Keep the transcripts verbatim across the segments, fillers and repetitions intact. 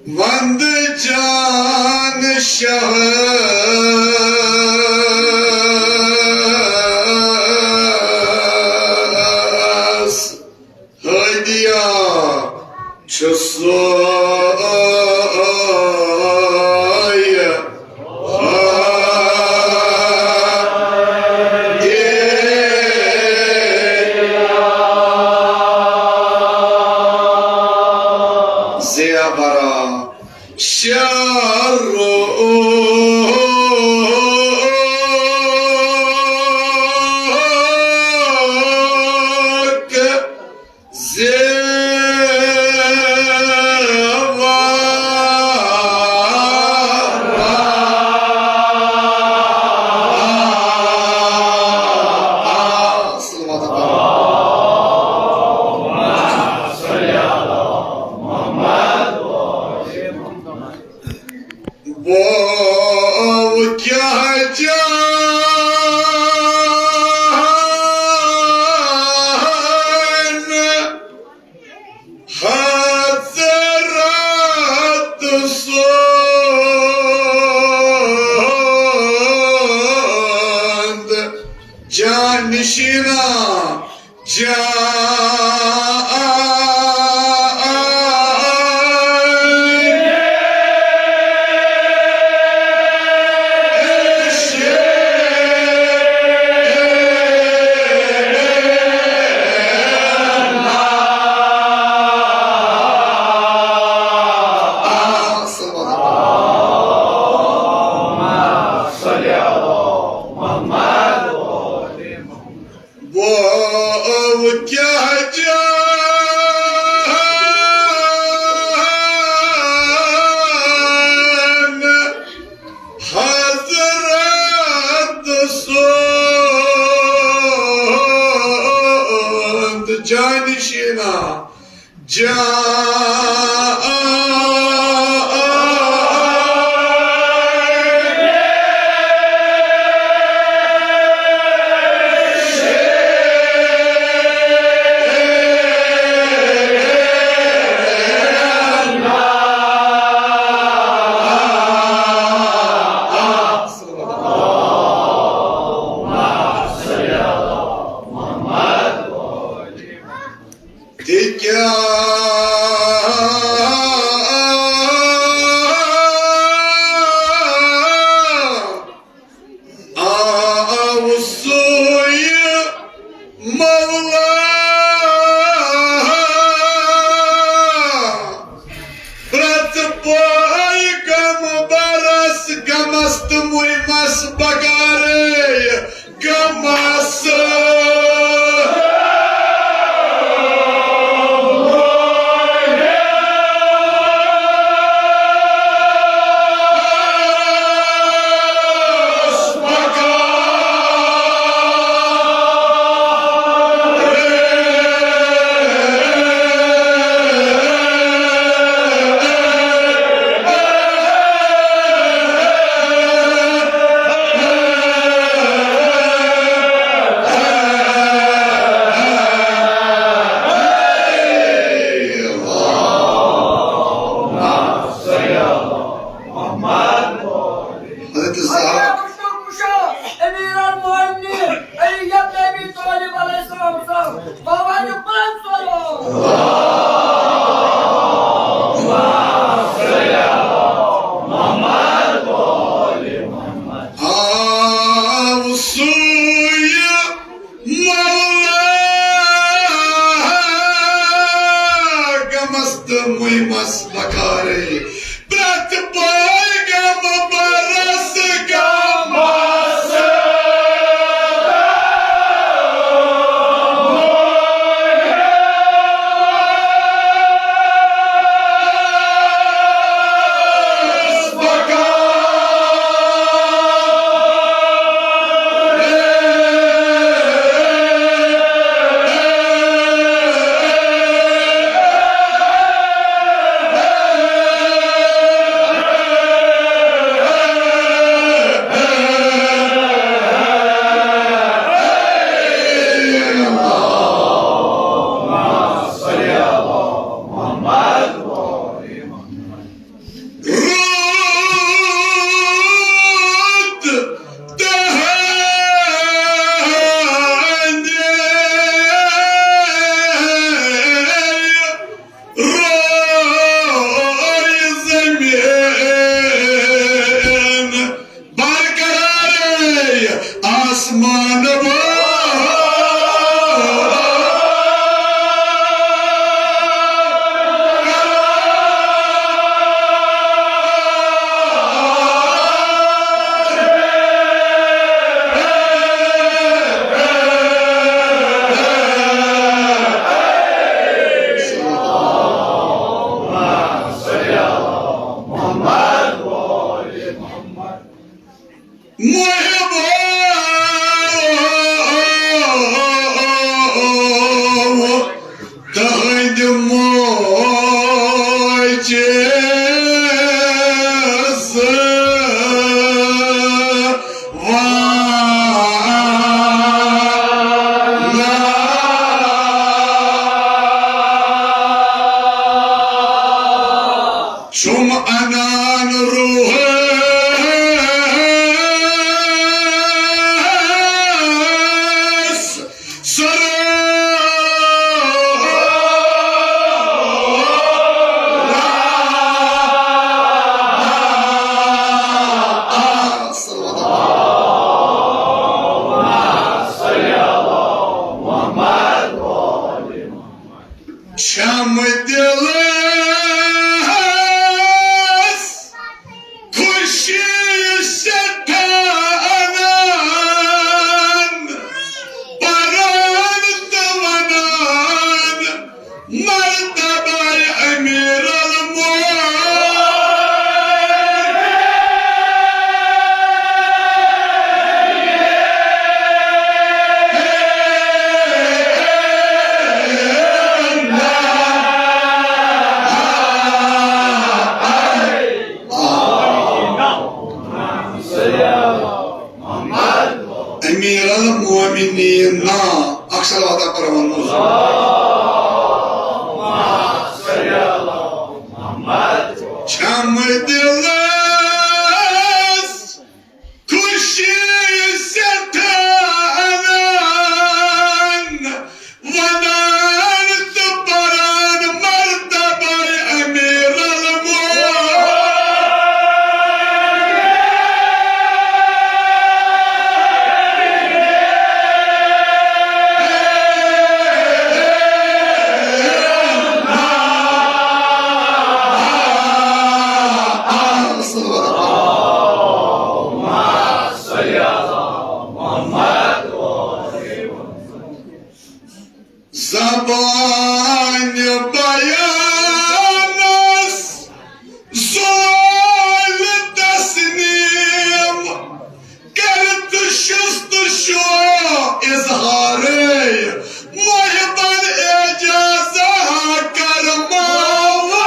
وندٕ جان شہس ہدیہ چھُ سوے۔ زیبرا شرک زیوا۔ بہٕ کیٛاہ جانہٕ حضرت سُنٛد جانشینا جان۔ بہٕ کیٛاہ جانہٕ حضرت سُنٛد جانشینا جان۔ تِکیٛازِ آو سُے مولا پرٛٮ۪تھ پیغمبرس غمس تہٕ مُیمس بکارے۔ غمس۔ حضرت زہرا۔ امیر المؤمنین علی ابن ابی طالب علیہ السلام صاحب، بابا نے بلند سلام۔ آو سُے مولا غمس تہٕ مُیمس بکارے۔ پرٛٮ۪تھ پیغمبرس غمس۔ چھُم انان روحس سرور۔ چھم دِلس خوشی سٮ۪ٹھاہ انان، پران تہٕ ونان، مرتبہ امیر المومنین۔ امیر المومنین نا۔ اکھ صلوات پرو ونو۔ چھم دِلس خوشی سٮ۪ٹھاہ انان، ونان تہٕ پران مرتبہ امیر المومنین۔ زبانِ بیانس زول تسلیم، کرتہٕ شُستہٕ شُو اظہارے محبن اعجازہ کرماوے۔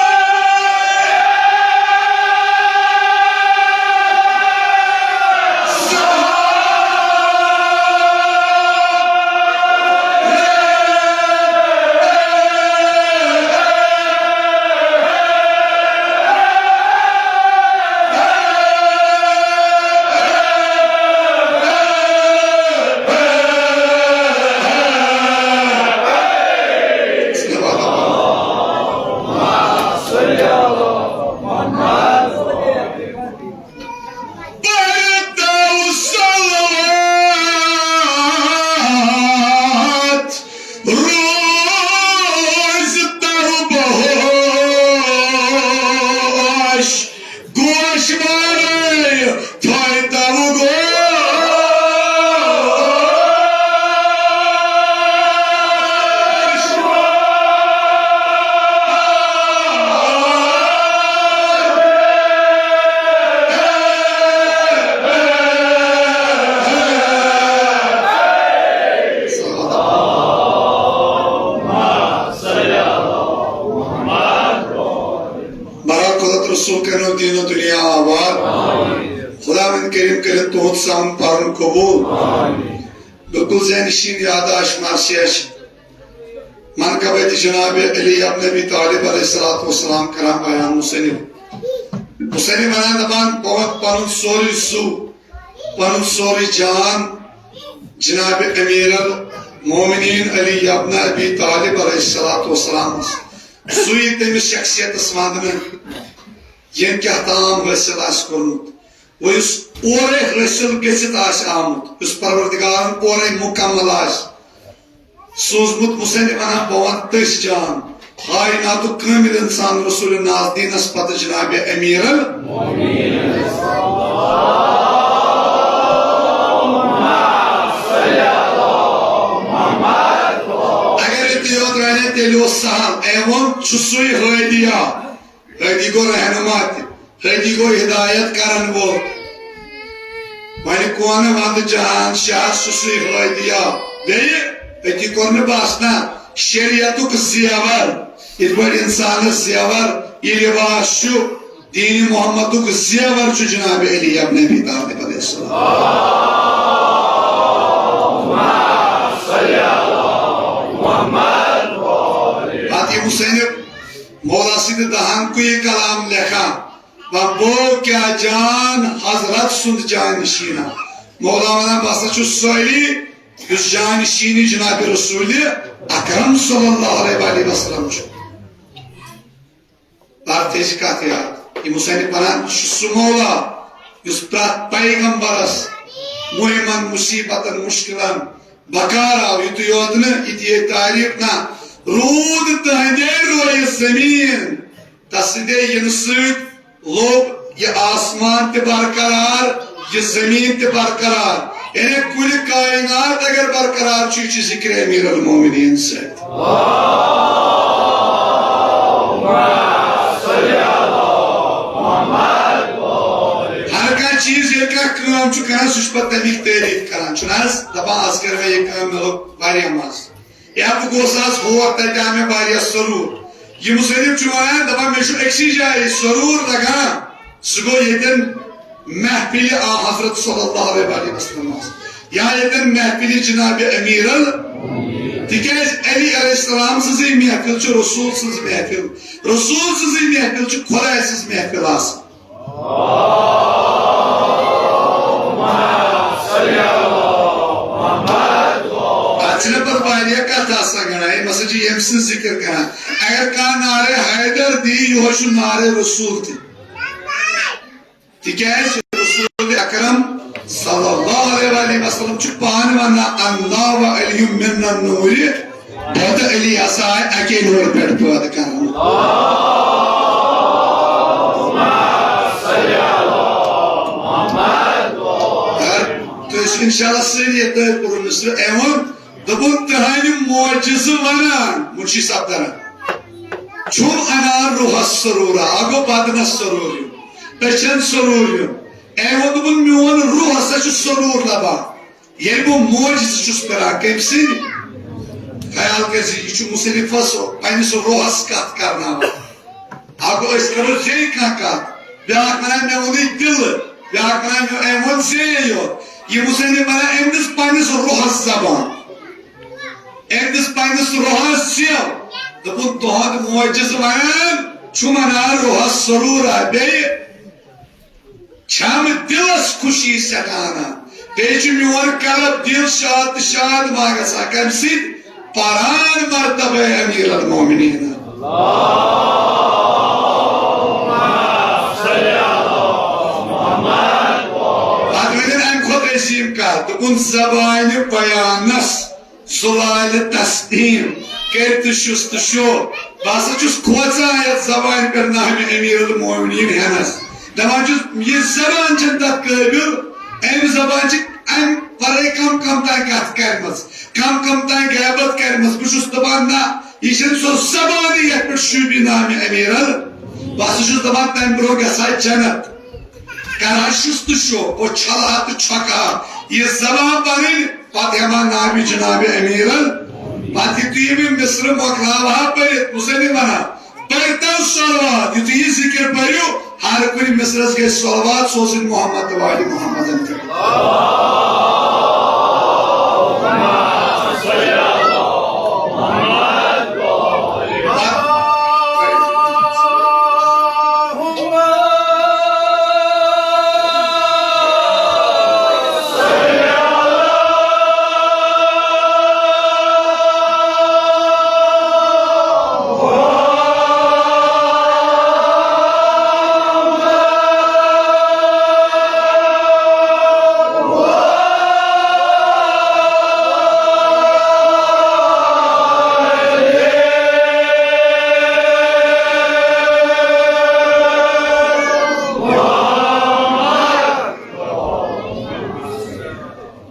پرتو صلوات روز تو بہوش، گوش وارے تھوے تو گوش۔ برحق حضرت رسول کرنو دین و دنیا آباد۔ خداوند کریم کرن تہد سمن پرن قبول۔ بالکل ذہن نشین یادداشت مرثیہ چھ منقبت جناب علی ابن ابی طالب علیہ الصلوۃ والسلام کران بیان۔ مصنف، مصنف ونان دپان، بہٕ وَنہٕ پنُن سورُے سُہ، پنُن سورُے جان جناب امیر المومنین علی ابن ابی طالب علیہ الصلوۃ والسلام، سُے تٔمِس شخصیتس ونٛدنہٕ، ییٚمۍ کیٛاہ تام حٲصِل آسہِ کوٚرمُت۔ وۄنۍ یُس اورَے حٲصِل گٔژھِتھ آسہِ آمُت، یُس پروردگارن اورَے مُکمل آسہِ سوٗزمُت، مُصنِف وَنان، بہٕ وَنہٕ تٔسۍ جان، کائناتُک کٲمِل اِنسان رسول ناز دیٖنَس پَتہٕ جناب امیر ال۔ اگر یُتُے یوت رَنہِ، تیٚلہِ اوس سہل۔ أمۍ ووٚن، چھُ سُے ہٲدی۔ ہٲدی گوٚو رہنما تہِ، ہٲدی گوٚو ہدایت کرن وول۔ وۄنۍ کون وندٕ جہان شاہ سُہ سُے ہٲدیا۔ بیٚیہِ أتی کوٚر مےٚ باسنا، شریعتُک زیور، یِتھ پٲٹھۍ انسانس زیور یہِ لباس چھُ، دین محمدُک زیور چھُ جناب علی ابن ابی طالب علیہ السلام۔ پتہٕ یہِ مصنف مولا سٕنٛدِ دہن کُے کلام لیکھان، وۄنۍ گوٚو کیٛاہ جان حضرت سُنٛد جانشیٖنا۔ مولا ونان، بہٕ ہسا چھُس سُہ علی یُس جانشیٖنی جناب رسول اکرم صلی اللہ علیہ وآلہ وسلم چھُ۔ پرتھٕچ کتھ یاد۔ یہِ مصنف ونان چھُ سُہ مولا یُس پرٛٮ۪تھ پیغمبرس مُہِمن، مُصیبتن، مُشکلن بکار آو۔ یُتُے یوت نہٕ، یہِ تہِ یہِ تعریف نہ، روٗد تہنٛدے رویہِ زٔمیٖن، تس سٕنٛدے یِنہٕ سۭتۍ لوٚب یہِ آسمان تہِ برقرار، یہِ زٔمیٖن تہِ برقرار۔ یعنی کُلہِ کائنات اگر برقرار چھُ، یہِ چھُ ذکر امیر المومنین سۭتۍ۔ ہر کانٛہہ چیٖز ییٚلہِ کانٛہہ کٲم چھُ کران، سُہ چھُ پتہٕ تَمِکۍ تعریٖف کران، چھُنہٕ حظ؟ دپان، از کر مےٚ یہِ کٲم، مےٚ لوٚگ واریاہ مزٕ۔ یا بہٕ گوس از ہور، تتہِ آو مےٚ واریاہ سرور۔ یہِ مصنف چھُ ونان، دپان، مےٚ چھُ أکسٕے جایہِ سرور لگان، سُہ گوٚو ییٚتٮ۪ن محفلِ آ حضرت صلی اللہ علیہ وآلہ وسلم آسہِ، یا ییٚتٮ۪ن محفلِ جناب امیر ال-، تِکیازِ علی علیہ السلام سٕنٛزٕے محفل چھِ رسول سٕنٛز محفل، رسول سٕنٛزٕے محفل چھِ خداے سٕنٛز محفل آسان۔ اتھ چھنہ پتہٕ واریاہ کتھ آسان کران، یِم ہسا چھِ ییٚمۍ سٕنٛز ذکر کران۔ اگر کانٛہہ نعرے حیدر دی، یِہوٚے چھُ نعرے رسول تہِ۔ تِکیازِ رسول اکرم صلی اللہ علیہ وآلہ وسلم چھُ پانہٕ ونان، "انا و علی من النور"، بہٕ تہٕ علی ہسا آے اکے نورٕ پٮ۪ٹھ پٲدٕ کرنہٕ۔ اگر تُہۍ ٲسِو انشاءاللہ سٲری ییٚتہِ تۄہہِ کوٚرُن مصرٕ ایوان، دوٚپُن، تہنٛدِ معجزٕ ونان، مُنشی صاحب درن۔ چھُم انان روحس سرورا، اگو بدنس سرور یُن، أچھن سرور یُن۔ اے ووٚن دوٚپُن، میون روح ہسا چھُ سرور لبان، ییٚلہِ بہٕ معجزٕ چھُس کران۔ کٔمۍ سٕنٛدۍ؟ خیال کٔرۍ زِ یہِ چھُ مصنفس پننِس روحس کتھ کرناوان۔ اکھ گوٚو أسۍ کرو زے کانٛہہ کتھ، بیٛاکھ ونان مےٚ ووٚنُے دِلہٕ، بیٛاکھ ونان مےٚ أمۍ ووٚن زے یوت۔ یہِ مصنف ونان أمۍ دِژ پننِس روحس زبان، أمۍ دِژ پننِس روحس زٮ۪و۔ دوٚپُن تُہُنٛد معجزٕ ونان چھُ ونان روحس سرورا، بیٚیہِ چھم دِلس خوشی سکانا۔ بیٚیہِ چھُ میون قلب دِل شاد تہٕ شاد ما گژھان۔ کمہِ سۭتۍ؟ پران مرتبہ امیر المومنین۔ پتہٕ ؤنِن امہِ کھۄتہٕ عظیٖم کتھ، دوٚپُن زبانہِ بیانس زلال تسلیم کٔرۍ تہٕ شُست شو۔ بہٕ ہسا چھُس کھوژان یتھ زبانہِ پٮ۪ٹھ نامہِ امیر المومنین ہٮ۪نس۔ دپان چھُس، یہِ زبان چھنہٕ تتھ قٲبل، امہِ زبان چھِ امہِ ورٲے کم کم تام کتھ کرِمژ، کم کم تام غیبت کرِمژ۔ بہٕ چھُس دپان، نہ، یہِ چھنہٕ سۄ زبانٕے یتھ پٮ۪ٹھ شوٗبہِ نامہِ امیر ال-، بہٕ ہسا چھُس دپان، تمہِ برونٛہہ گژھٕ ہا جنت۔ کران شُست شو، او چھلہٕ ہا تہٕ چھۄکہٕ ہا یہِ زبان پنٕنۍ، پتہٕ ہٮ۪مہٕ ہا ناوِ جناب امیرن۔ پتہٕ یُتھُے یہِ مےٚ مصرٕ مۄکلاوٕ ہا پٔرِتھ، بہٕ چھُسے نہٕ ونان، پٔرۍتو صلوات، یُتھُے یہِ ذِکِر پٔرِو، ہر کُنہِ مصرس گژھِ صلوات، سُہ اوس محمد تہٕ وآل محمدن پٮ۪ٹھ۔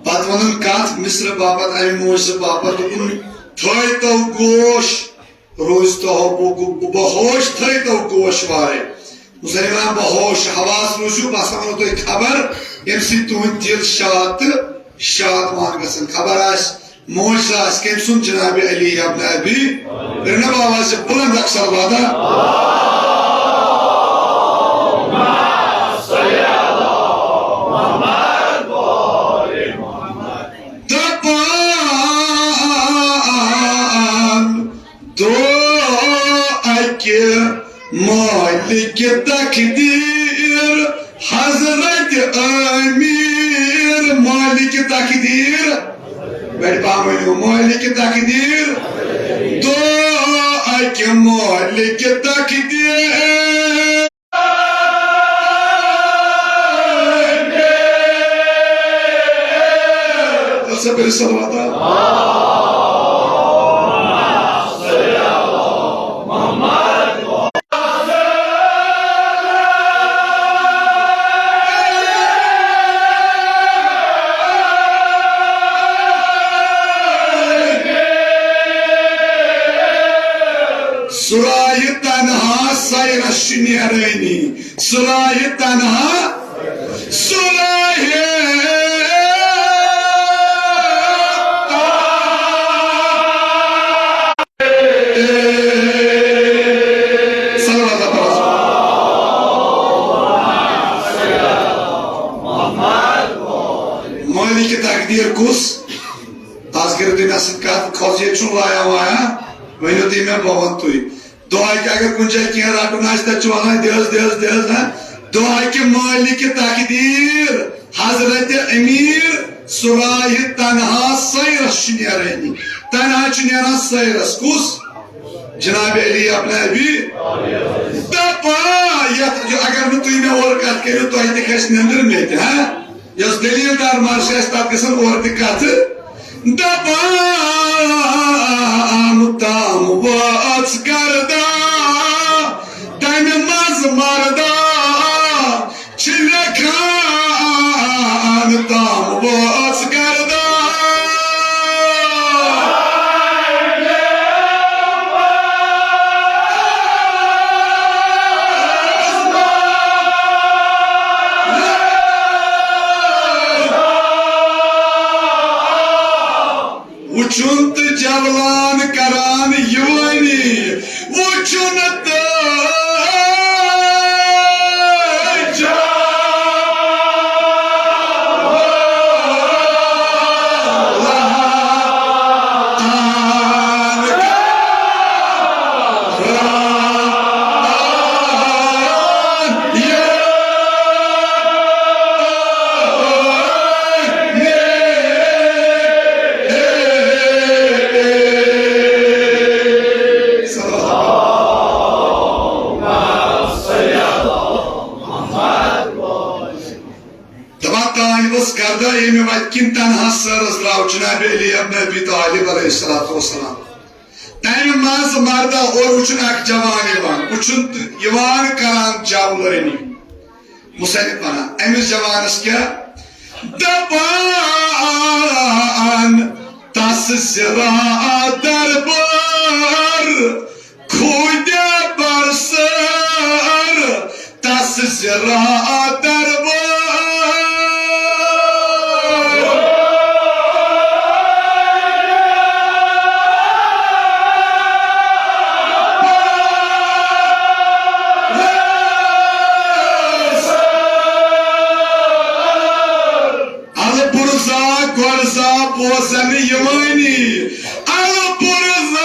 پتہٕ ووٚنُن کتھ مصرٕ باپتھ، امہِ موجزٕ باپتھ دوٚپُن، تھٲے تو گوش، روٗزۍ تو بہٕ، بہٕ، بہٕ ہوش، تھٲے تو گوش وارے۔ بہٕ چھُسے ونان، بہٕ ہوش حواس روٗزِو، بہٕ ہسا ونو تۄہہِ خبر، ییٚمہِ سۭتۍ تُہُنٛد دِل شاد تہٕ شادمان گژھن۔ خبر آسہِ معجزہ آسہِ کٔمۍ سُنٛد؟ جناب علی ابن ابی۔ کٔرِو نا بہٕ آواز بلند اکھ صلوات۔ دپان دو اکہِ مالک تقدیر، حضرت امیر مالک تقدیر، بڑِ پاوٕنۍ مالک تقدیر، دعا اکہِ مالک تقدیر۔ سا کٔرِو صلوات۔ سورہ تنہا سیرس چھُ نیرٲنی۔ سورہ تنہا، سورہ صلوات پرو۔ مالک تقدیر کُس؟ از کٔرِو تُہۍ مےٚ سۭتۍ کتھ، کھوژ ییٚتہِ چھُنہٕ لایا وایا، ؤنِو تُہۍ مےٚ، بہٕ ونہٕ تُہۍ۔ دعا کہِ اگر کُنہِ جایہِ کینٛہہ رٹُن آسہِ، تتہِ چھُ ونان، دِس، دِس، دِس، ہا۔ دعا کہِ مالک تقدیر، حضرت امیر سورہ تنہا سیرس چھُ نیرٲنی۔ تنہا چھُ نیران سیرس۔ کُس؟ جناب علی ابن ابی۔ دپان، یتھ، اگر نہٕ تُہۍ مےٚ اورٕ کتھ کٔرِو، تۄہہِ تہِ کھسہِ نیٚنٛدٕر، مےٚ تہِ، ہا؟ یۄس دٔلیٖل دار مرثی آسہِ، تَتھ گژھن اورٕ تہِ کَتھٕ۔ دَپان تام وٲژ گردان، تَمہِ منٛز مردان چھِ لیکھان، تام وٲژ گردان۔ وُچھُن تہٕ جولان کران یوٲنی، وُچھُن تہٕ جولان کران یوٲنی۔ دپان تانۍ ؤژھ گردہ ییٚمہِ وتہِ کِنۍ تنہا سٲرس درٛاو جناب علی ابن ابی طالب علیہ الصلوۃ والسلام۔ تمہِ منٛز مردہ اورٕ وٕچھُن اکھ جوان یِوان، وٕچھُن تہٕ یِوان کران جولٲنی۔ مصنف ونان، أمِس جوانس کیٛاہ؟ دپان، تس زِراعت دربار، کھوٗدے برسر، تس زِراعت دربار۔ البرزا گۄڈٕ زا بوزن یوٲنی۔ البرزا۔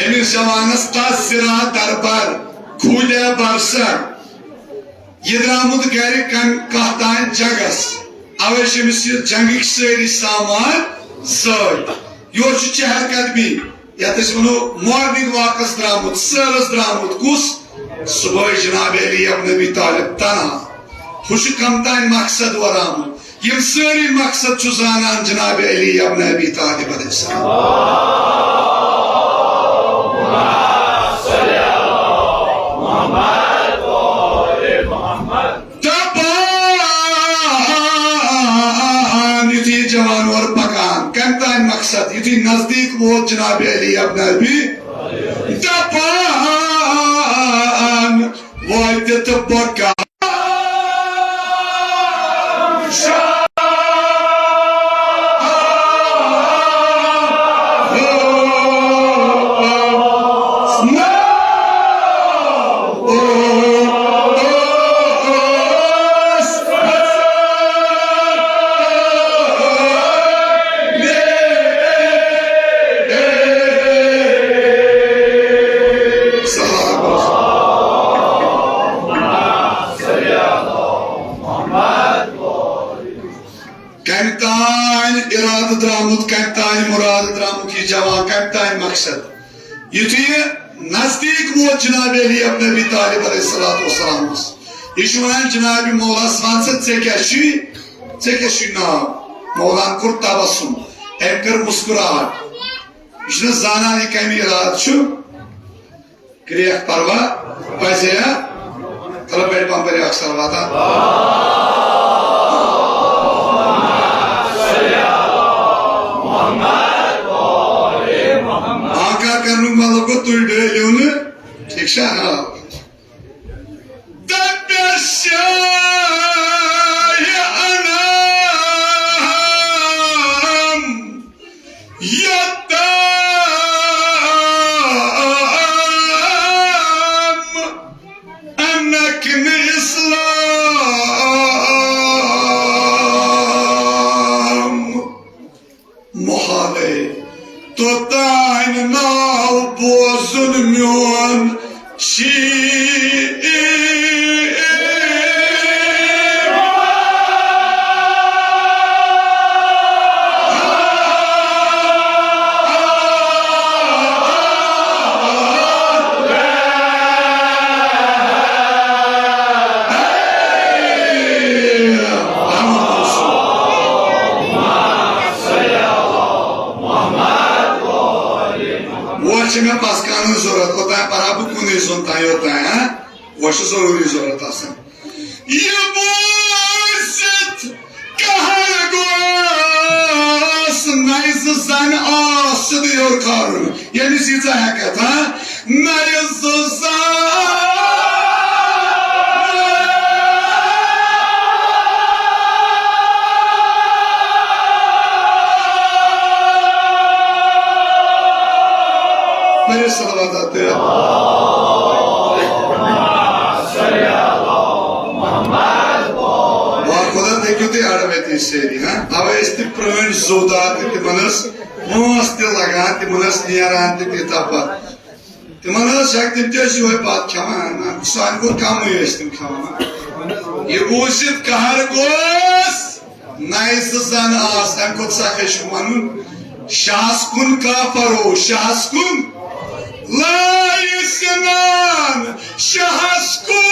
أمِس جوانس تس زِراعت دربار، کھوٗدے برسر۔ یہِ درٛامُت گرِ کم-، کتھ تام جنگس، اوے چھِ أمِس یہِ جنگٕکۍ سٲری سامان سۭتۍ۔ یورٕ چھُ چہل قدمی، یتھ أسۍ ونو morning walkس درٛامُت، سٲرس درٛامُت۔ کُس؟ صبحٲے جناب علی ابن ابی طالب تنہا۔ ہُہ چھُ کم تام مقصد اورٕ آمُت۔ یِم سٲری مقصد چھُ زانان جناب علی ابن ابی طالب علیہ السلام۔ دپان یُتھُے یہِ جوان اورٕ پکان، کمہِ تام مقصد، یُتھُے نزدیٖک ووت، علی ابن ابی دپان وٲتِتھ بہٕ کَرٕ۔ کمہِ تانۍ ارادٕ درٛامُت، کمہِ تانۍ مُراد درٛامُت یہِ جوان، کمہِ تانۍ مقصد؟ یُتھُے یہِ نزدیٖک ووت جناب علی ابن ابی طالب علیہ الصلوۃ والسلامس، یہِ چھُ ونان، جناب مولاہس، ون سا، ژےٚ کیٛاہ چھُے، ژےٚ کیٛاہ چھُے ناو؟ مولان کوٚر تبسم، أمۍ کٔر مسکراہٹ۔ یہِ چھُنہٕ زانان، یہِ کمہِ ارادٕ چھُ۔ کرٛیکھ پروا پزے، ہا؟ تھوڑا بڑِ پہم پٔرِو اکھ صلوات، ہا؟ آنکار کرنُک مطلب گوٚو تُہۍ ڈٲلِو نہٕ، ٹھیٖک چھا؟ ہا۔ دَپٮ۪س شاہِ انام یوٚتام انکھ نہٕ اسلام محالے، توٚتام ناو بوزُن میون شیٖر۔ وۄنۍ چھِ مےٚ پسکانٕچ ضروٗرت، اوٚتام پرٕ ہا بہٕ کُنُے زوٚن تام، یوٚتام، ہا؟ وۄنۍ چھُ ضروٗری ضروٗرت آسان۔ یہِ بوٗزِتھ قہر گوس، نَیہِ زٕ زَنہِ آس سیوٚدُے ہیوٚر کھالُن، ییٚمِس ییٖژاہ ہٮ۪کتھ، ہا؟ نَیہِ زٕ زَنہِ۔ پٔرِو صلوات۔ واہ خدا، تُہۍ ہیٚکِو تُہۍ اَڑٕ مےٚ تہِ سٲری، ہا؟ اَوَے ٲسۍ تِم پرٛٲنۍ زُودار تہِ، تِمَن ٲس پونٛسہٕ تہِ لَگان، تِمَن ٲس نیران تہِ تِتھا پَتھ۔ تِمَن ٲس ہٮ۪کھ، تِم تہِ ٲسۍ یِہوٚے بَتہٕ کھٮ۪وان، ہا؟ سانہِ کھۄتہٕ کَمٕے ٲسۍ تِم کھٮ۪وان، ہا؟ یہِ بوٗزِتھ قہر گوس۔ نَیہِ زٕ زَن آس، اَمہِ کھۄتہٕ سَخ چھُ وَنُن، شاہَس کُن کافرو، شاہَس کُن۔ لایہِ سِنان شاہَس کُن۔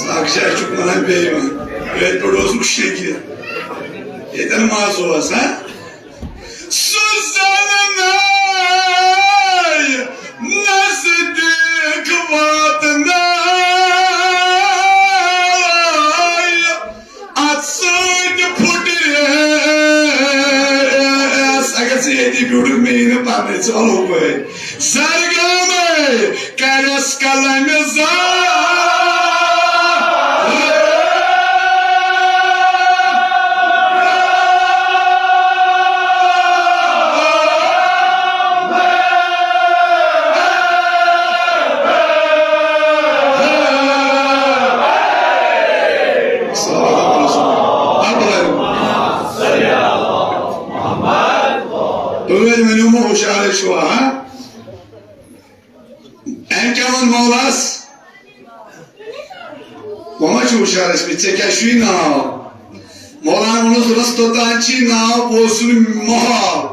اکھ جایہِ چھُکھ وَنان بیٚیہِ وَن، ییٚتہِ پٮ۪ٹھ اوسُکھ شیٚکہِ، ییٚتٮ۪ن مَزٕ اوس، ہا؟ سُہ زَنہٕ ناے نزدیٖک واتناے۔ اَتھ سۭتۍ پھُٹ ریس۔ اگر ژٕ ییٚتی بیوٗٹھُکھ، مےٚ یی نہٕ پَرنَے، ژٕ وَلہٕ ہُپٲرۍ۔ زرگامے کرس قلمِ زار۔ تُہۍ ؤنِو مےٚ، ہُشارے چھِوا، ہا؟ أمۍ کیٛاہ ووٚن مولاہَس؟ وۄنۍ ما چھِ ہُشار ٲسمٕتۍ؟ ژےٚ کیٛاہ چھُے ناو؟ مولانا ووٚنُس، دوٚپنَس، توٚتام چھی ناو بوزُن محال،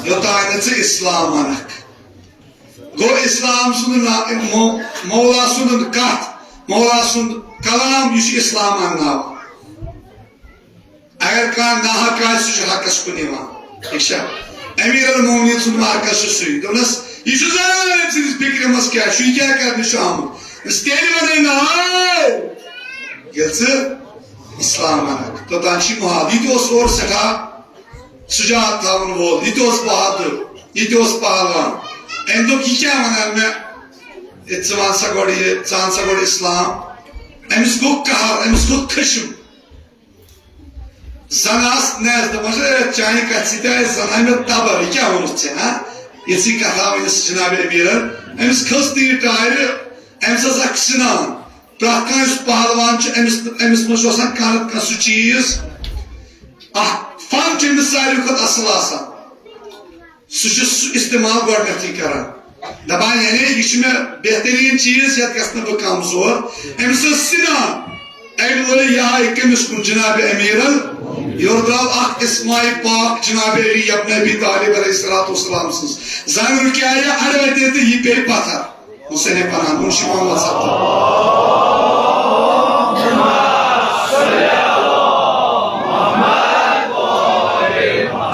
یوٚتام نہٕ ژٕ اسلام انکھ۔ گوٚو اسلام سُنٛد نا-، مو-، مولا سُنٛد کتھ، مولا سُنٛد کلام، یہِ چھُ اسلام انناوان۔ اگر کانٛہہ ناحق آسہِ، سُہ چھُ حقس کُن یِوان۔ ٹھیک چھا؟ امیر المومنین سُنٛد مرکز چھُ سُے۔ دوٚپنس، یہِ چھُ زانان أمۍ سٕنٛدِس فکرِ منٛز کیٛاہ چھُ، یہِ کیٛاہ کرنہِ چھُ آمُت۔ أمِس تیٚلہِ ونے ناو، ییٚلہِ ژٕ اسلام انکھ۔ توٚتام چھُ محال۔ یہِ تہِ اوس اورٕ سٮ۪ٹھاہ سجاعت تھاون وول، یہِ تہِ اوس بہادر، یہِ تہِ اوس پہلوان۔ أمۍ دوٚپ، یہِ کیٛاہ ونان مےٚ؟ ہے، ژٕ وَن سا گۄڈٕ یہِ، ژٕ اَن سا گۄڈٕ اسلام۔ أمِس گوٚو قہر، أمِس کھوٚت خشم۔ زن آس نس، دپان چھِ، "ہے، چانہِ کتھِ سۭتۍ آیہِ زن آیہِ مےٚ تبر، یہِ کیٛاہ ووٚنُتھ ژےٚ، ہا؟" یِژھٕے کتھا ؤنِس جناب امیرن۔ أمِس کھٔژ نہٕ یہِ ٹارِ، أمِس ٲس اکھ سِنان۔ پرٛٮ۪تھ کانٛہہ یُس پہلوان چھُ، أمِس، أمِس منٛز چھُ آسان کانٛہہ نتہٕ کانٛہہ سُہ چیٖز، اکھ فن چھُ أمِس ساروی کھۄتہٕ اصل آسان۔ سُہ چھُ سُہ استعمال گۄڈٕنیتھٕے کران، دپان، یعنی، یہِ چھُ مےٚ بہتریٖن چیٖز، یتھ گژھِ نہٕ بہٕ کمزور۔ أمِس ٲس سِنان۔ أمۍ لٲج یہے کٔمِس کُن؟ جناب امیرن۔ یورٕ درٛاو اکھ اسماعیل پاک جناب علی ابن ابی طالب علیہ الصلوۃ والسلام سٕنٛز زن رُکیایہ اڑوتے تہٕ یہِ پیٚیہِ پتھر۔ حسین پناہ، منشی محمد ستار۔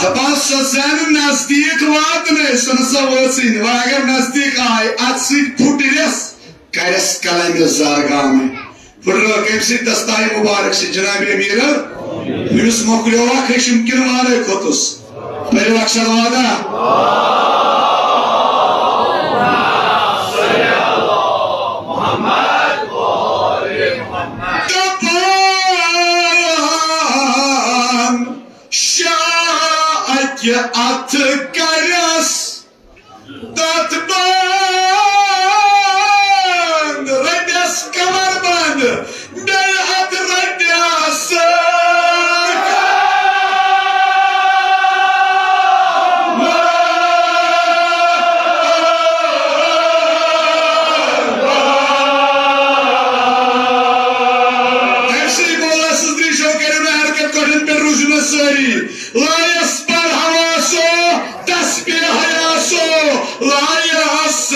دپان، سۄ زن نزدیٖک واتنٲے، سۄ نہ سا وٲژٕے نہٕ۔ وۄنۍ اگر نزدیٖک آے، اتھ سۭتۍ پھُٹ ریس، کرٮ۪س قلمِ زرگامہٕ۔ پھُٹرٲو کٔمۍ سٕنٛدۍ دستایہِ مُبارک چھِ جناب امیٖر؟ أمِس مۄکلیو اکھ خشم کِنہٕ وانَے کھوٚتُس؟ پٔرِو اکھ صلواتہ۔ دپان شاہ اکہِ اتھٕ کرٮ۪س تتھ بند، رٹس کمر بند، بیٚیہِ اتھ رٹس۔ أمۍ سٕے مولا سٕنٛز ریشو کٔرِو نہٕ حرکت، کۄٹھٮ۪ن پٮ۪ٹھ روٗزِو نہٕ سٲری۔ لایس پر حواسو، تسبیح حیاسو، لایس۔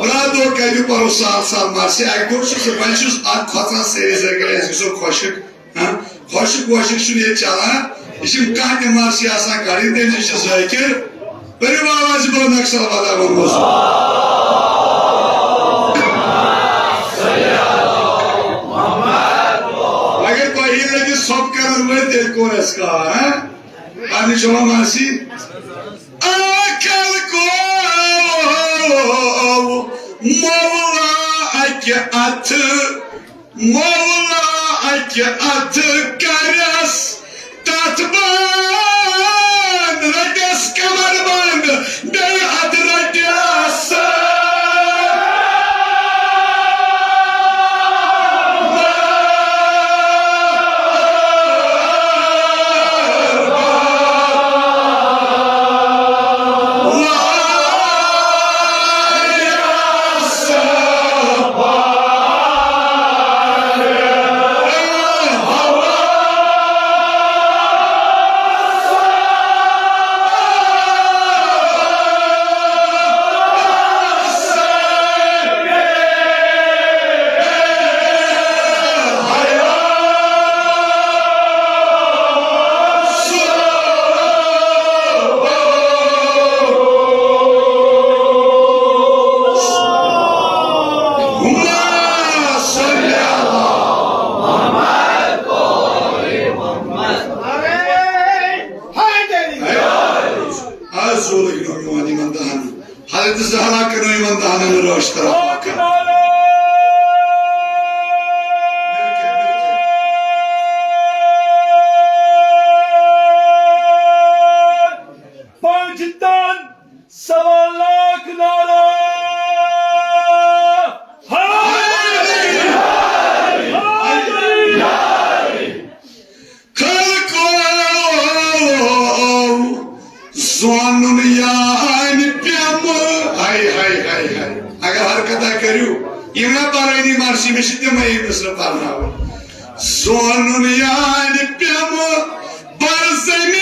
برادو، کتہِ پرو سال سال مرثی؟ اکہِ دۄہ چھُس بہٕ، وۄنۍ چھُس اتھ کھۄژان سٲری زرگر، أسۍ گژھو خۄشک۔ ہاں؟ خۄشک وۄشک چھُنہٕ ییٚتہِ چلان۔ یہِ چھِنہٕ کانٛہہ تہِ مرثی آسان کڑٕنۍ، تٔمۍ سٕے چھِ ذٲکِر۔ پٔرِو آواز بلند اکھ صلوات ووٚنمُت۔ اگر تۄہہِ یہِ لگہِ سۄپ کرن وٲلۍ، تیٚلہِ کوٚر اَسہِ کار، ہاں؟ پننہِ جمع ماسی۔ عقل کو مولا اکہِ اتھٕ، مولا اکہِ اتھٕ کرس تتھ بند، رٹس کمر بند، بیٚیہِ اتھ رٹس۔ آز زولٕکۍ نوجوان یِمن دہن، حضرت زہرا کٔرنو یِمن دہنن رٲچھ طرف۔ پرناوان۔ زونُن یانہِ پیمہٕ بر زمین،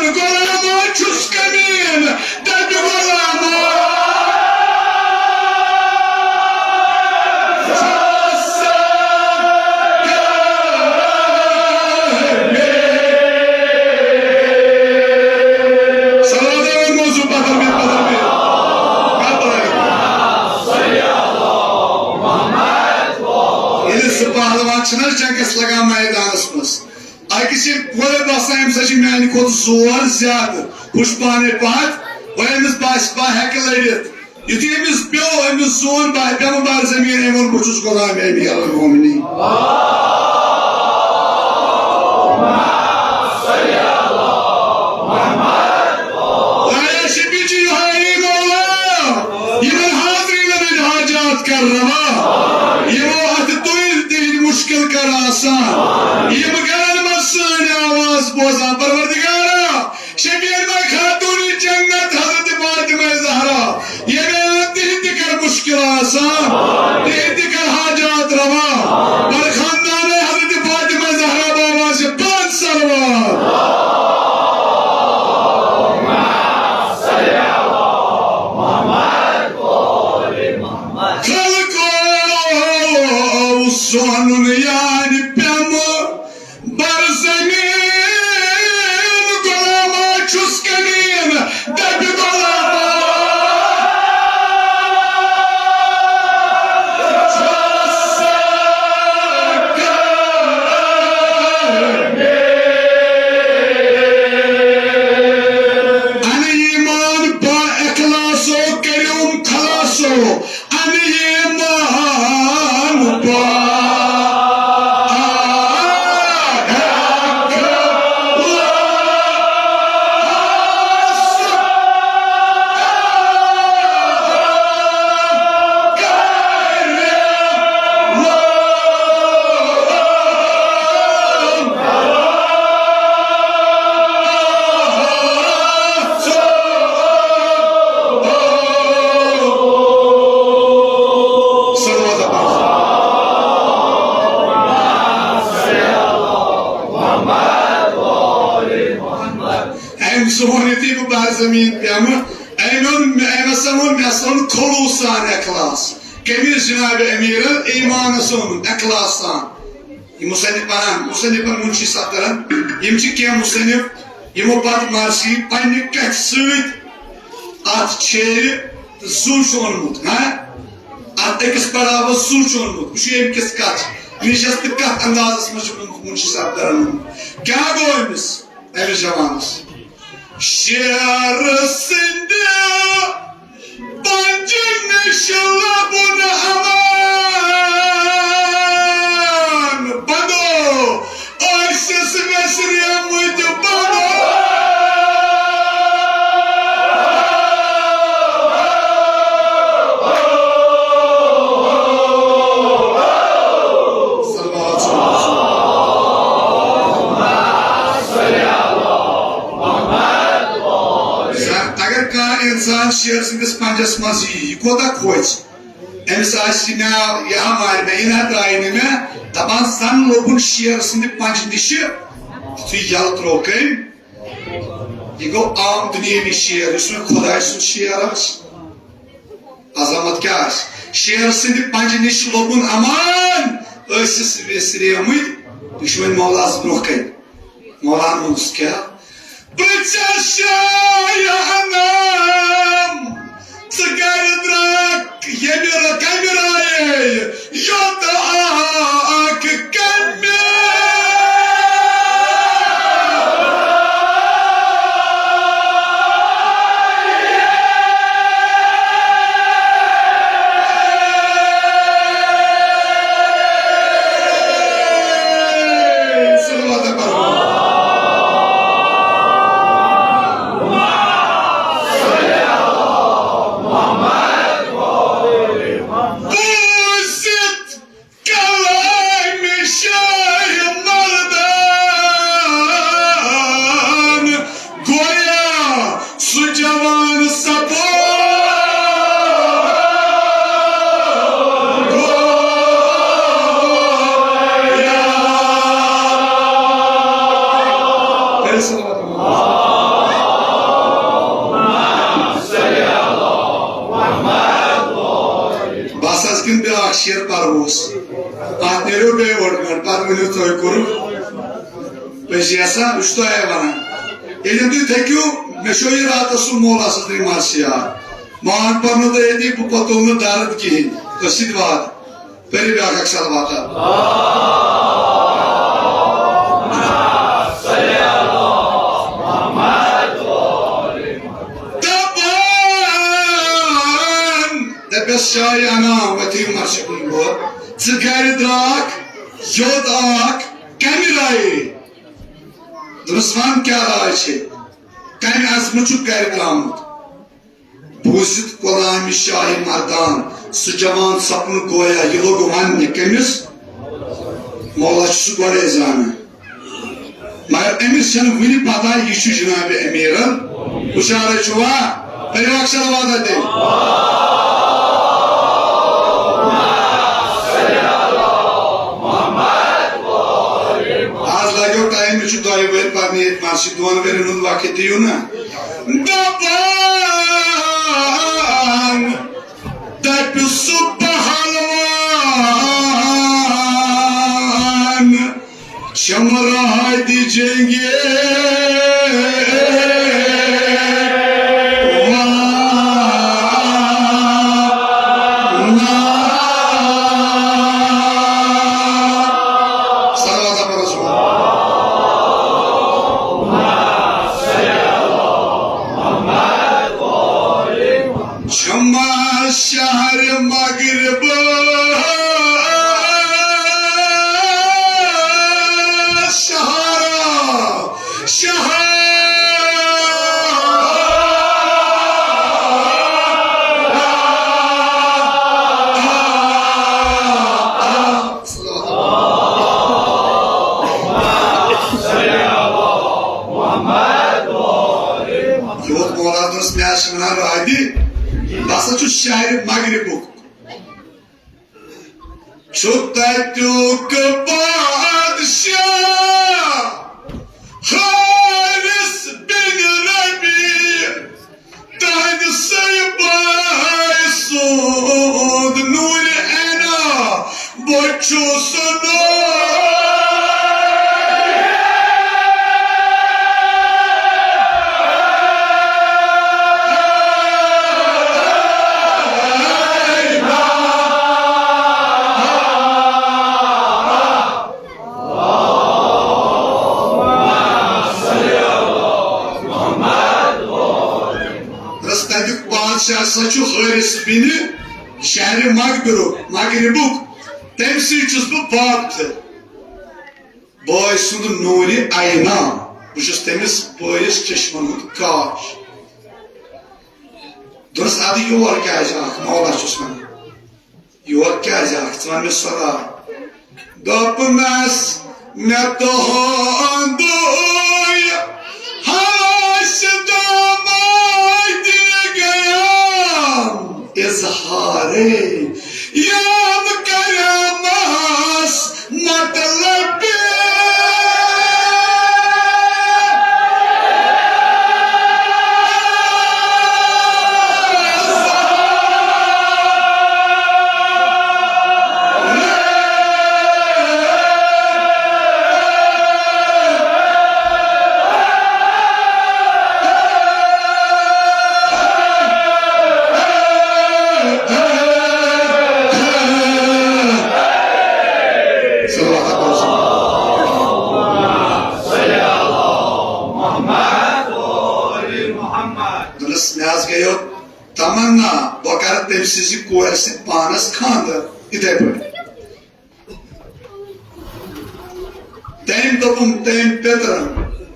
غلامو چھُس کمین، دپہِ غلامو۔ صلوات موضوع بدل میں، بدل میں۔ ییٚلہِ سُہ پہلوان چھُنہ جنگس لگان میدانس منٛز، اکہِ چھِ گۄڈے باسان، أمِس ہا چھِ میانہِ کھۄتہٕ زور زیادٕ، ہُہ چھُ پانے پتھ، وۄنۍ أمِس باسہِ، بہٕ ہٮ۪کہٕ لٔڑِتھ۔ یُتھُے أمِس پیوٚو، أمِس زون، بہٕ پیوٚم بر زمین، أمۍ ووٚن، بہٕ چھُس غلام امیر المومنین۔ واریاہ چھِ بِچہِ یِہوٚے مولا، یِمن حاضریٖنن ہٕنٛدۍ حاجات کر روا، یِمو اَتھٕ تُلۍ تِہِنٛدۍ مُشکِل کر آسان، یِم گرن منٛز سٲنۍ آواز بوزان۔ پروردگارا، شبیر میں خاتون جنت حضرت فاطمہ زہرا، ییٚمہِ تِہِنٛدِ کر مُشکِل آسان، تِہِنٛدِ کر حاجات روا، پر خاندان حضرت فاطمہ زہرا بابا سے پانچ صلوات۔ خلقو سونُن یانہِ پیمہٕ بر زمین، غلامو چھُس کمین، دپہِ غلامو۔ انہٕ ایمان با اخلاصو کٔرِم خلاصو، انہٕ ایمان با صلوات۔ أمۍ زون یُتھُے بہٕ بر زمین پیمہٕ، أمۍ ووٚن، أمۍ ہسا ووٚن، مےٚ ہسا ووٚن خلوص سان اخلاص۔ کٔمِس جناب امیرن؟ ایمانس ووٚنُن اخلاص سان۔ یہِ مصنف پران، مصنفن منٛز چھِ سترن، یِم چھِ کینٛہہ مصنف، یِمو پتہٕ مرثی پننہِ کتھِ سۭتۍ اتھ شعرِ زُو چھُ اوٚنمُت، ہاں؟ اتھ أکِس پڑاوس زُو چھُ اوٚنمُت۔ وٕچھِو، ییٚمہِ کِس کتھ نِشس تہٕ کتھ اندازس منٛز چھُ اوٚنمُت، منشی صاحب کران اوٚنمُت۔ کیٛاہ گوٚو أمِس، أمِس جوانس؟ شیر سٕنٛدِ پنجہِ نِش لبُن امان۔ بنو ٲسِس ویسریمٕتۍ بنو۔ صلوات، صلوات، صلوات۔ اگر کانٛہہ انسان شیر سٕنٛدِس پنجس منٛز یی، یہِ کوٗتاہ کھوژِ؟ أمِس آسہِ مےٚ، یہِ ہا مارِ مےٚ، یہِ نہ ترٛایہِ نہٕ مےٚ۔ دَپان زَن لوٚبُن شیر سٕنٛدِ پنجہِ نِشہِ، یُتھُے یَلہٕ ترٛووُکھ أمۍ، یہِ گوٚو عام دُنیٲوی شیر، یُس نہٕ خۄداے سُنٛد شیر آسہِ۔ عظمت کیٛاہ آسہِ؟ شیر سٕنٛدِ پنجہِ نِش لوٚبُن امان، ٲسِس ویسریمٕتۍ۔ یہِ چھُ وۄنۍ مولاہَس برٛونٛہہ کَنہِ۔ مولاہَن ووٚنُس کیٛاہ؟ پرٛژھس شاہ انعام، ژٕ کَرِ درٛاکھ ییٚمہِ را-، کَمہِ رایے یوت اکھ کمہِ۔ صلوات پرو۔ بوٗزِتھ کل اتھ نیرو بیٚیہِ اوٚڑ گٲنٛٹہٕ، پتہٕ ؤنِو تُہۍ کوٚرُکھ۔ بہٕ چھُس یژھان، بہٕ چھُس تۄہہِ ونان، ییٚلہِ تُہۍ تھٔکِو، مےٚ چھُ یہِ راتس سُہ مولا صدرِ مرثیہ، مان پرنو تۄہہِ ییٚتی، بہٕ پتہٕ تُلہٕ نہٕ درد کِہیٖنۍ، تۄہہِ سۭتۍ وعدٕ۔ پٔرِو بیٛاکھ اکھ صلوات۔ دپان، دپٮ۪س شاہِ انعام، وتھی مرشد کُن گوٚو، ژٕ گرِ درٛاکھ، یوٚت آکھ، کمہِ رایے؟ دوٚپُس، وَن کیٛاہ راے چھے؟ کمہِ عزمہٕ چھُکھ گرِ درٛامُت؟ بوٗزِتھ غلامِ شاہِ مردان، سُہ جوان سپُن گویا، یہِ لوٚگ وننہِ کٔمِس؟ مولا چھُ سُہ گۄڈَے زانان۔ مگر أمِس چھَنہٕ وُنہِ پتہ، یہِ چھُ جناب امیرن۔ ہُشارے چھُوا؟ پٔرِو اکھ صلوات اَتہِ۔ آز لگیو ٹایم، مےٚ چھُ دۄیہِ ؤرۍ پرنہِ ییٚتہِ مسجد، دۄن ؤرین ہُنٛد وقت دِیِو نا۔ دپان، دپہِ سُہ پہلوان، شمرا دی جنگے۔ صلوات پر رسول۔ شما شہر مغرب شہر شہر۔ یوت مولانا دوٚپُس، مےٚ حظ چھِ وَنان رابی، بہٕ ہسا چھُس شہرِ مغربُک۔ چھُ تَتیُک بادشاہ حارث بن ربیع، تہنٛدِ سٕے بٲے سُنٛد نوٗرِ عینا، بہٕ چھُس نوٗر۔ رستہٕ تَتیُک بادشاہ ہسا چھُ حارث بن شہرِ مغبرُک، مغربُک، تٔمۍ سٕے چھُس بہٕ باپتھٕر۔ بٲے سُنٛد نوٗرِ عینا، بہٕ چھُس تٔمِس بٲیِس چشمن ہُنٛد کاش۔ دوٚپُس، اَدٕ یور کیٛازِ آکھ؟ مولا چھُس وَنان۔ یور کیٛازِ آکھ؟ ژٕ وَن مےٚ سۄ راے۔ دوٚپنَس، مےٚ تُہُنٛدُے حواس داماے دِ گٔیَم اظہارے یام کرمس مطلب۔ صلوات پرو۔ دوٚپنَس، مےٚ حظ گٔیو تمنا، بہٕ کرٕ تٔمۍ سٕنٛزِ کورِ سۭتۍ پانَس خانٛدر۔ یِتھَے پٲٹھۍ۔ تٔمۍ دوٚپُن، تٔمۍ پیٚترن،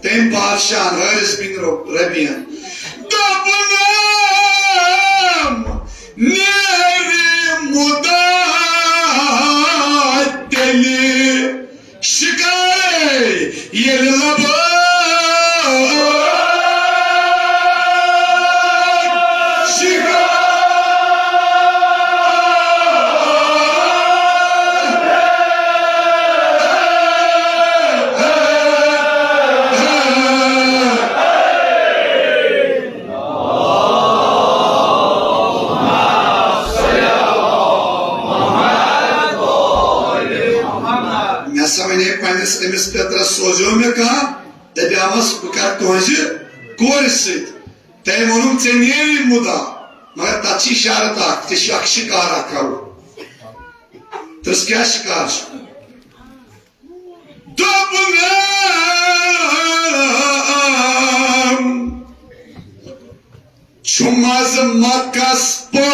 تٔمۍ بادشاہن، حارث بن رب-، ربیعن، دوٚپُن، نیرِ مُدا تیٚلہِ شِکارے ییٚلہِ لبٲے۔ سا وَنے پنٛنِس أمِس پیٚترَس، سوزیو مےٚ کانٛہہ، دَپیٛاوَس بہٕ کَرٕ تُہٕنٛزِ کورِ سۭتۍ۔ تٔمۍ ووٚنُم، "ژےٚ نیرِ مُدا، مگر تَتھ چھِ شرط اَکھ، ژےٚ چھِ اَکھ شِکار اَکھ کَرُن۔" تٔمِس کیٛاہ شِکار چھُ؟ دوٚپُن، چھُ مَزٕ مَکَس پٲے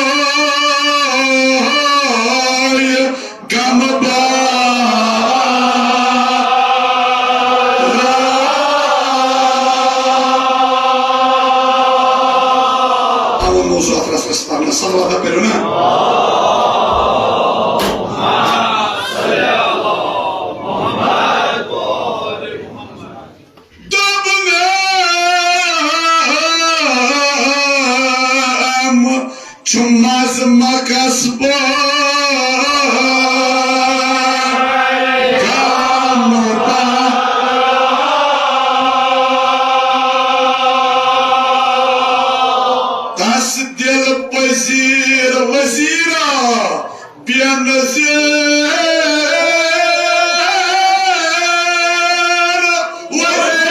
غم بار۔ آ، وۄنۍ موضوع اَتھ رَژھ رَژھ پَرنَس، صلوات پٔرِو نا۔ دوٚپنم، چھُ مَزٕ مَکَس بٲے غم بار۔ تَس دِل پذیٖر وزیٖرا، بے نظیر وزیر۔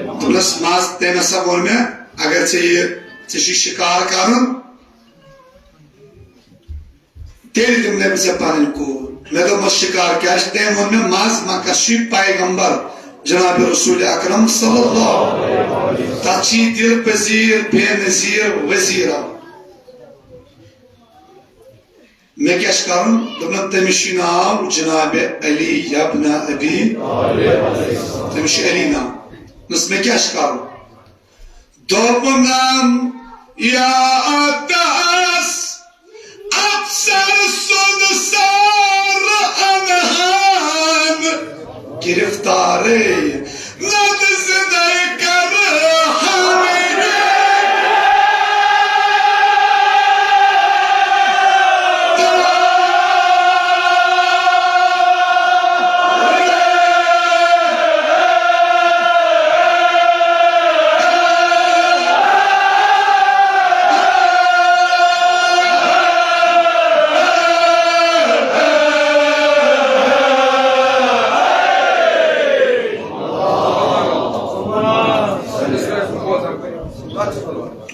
دوٚپنَس، مَزٕ، تٔمۍ ہسا ووٚن مےٚ، اگر ژےٚ یہِ، ژےٚ چھُے شِکار کَرُن، تیٚلہِ دِمہٕ نہٕ بہٕ ژےٚ پنٕنۍ کوٗر۔ مےٚ دوٚپمَس، شِکار کیٛاہ چھُ؟ تٔمۍ ووٚن مےٚ، مَزٕ مَکَس چھُے پیغمبر جناب رسول اکرم صلی اللہ علیہ وسلم۔ تَتھ چھُے دِل پذیٖر بے نظیر وزیٖرا۔ مےٚ کیٛاہ چھُ کَرُن؟ دوٚپنَم، تٔمِس چھُے ناو جناب علی یبن ابی، تٔمِس چھُ علی ناو۔ دوٚپنَس، مےٚ کیٛاہ چھُ کَرُن؟ دوٚپنَم، یا تَس افسر سُنٛد سر اَنہَن گرفتارے، نَتہٕ زِندَے کَرٕہَن۔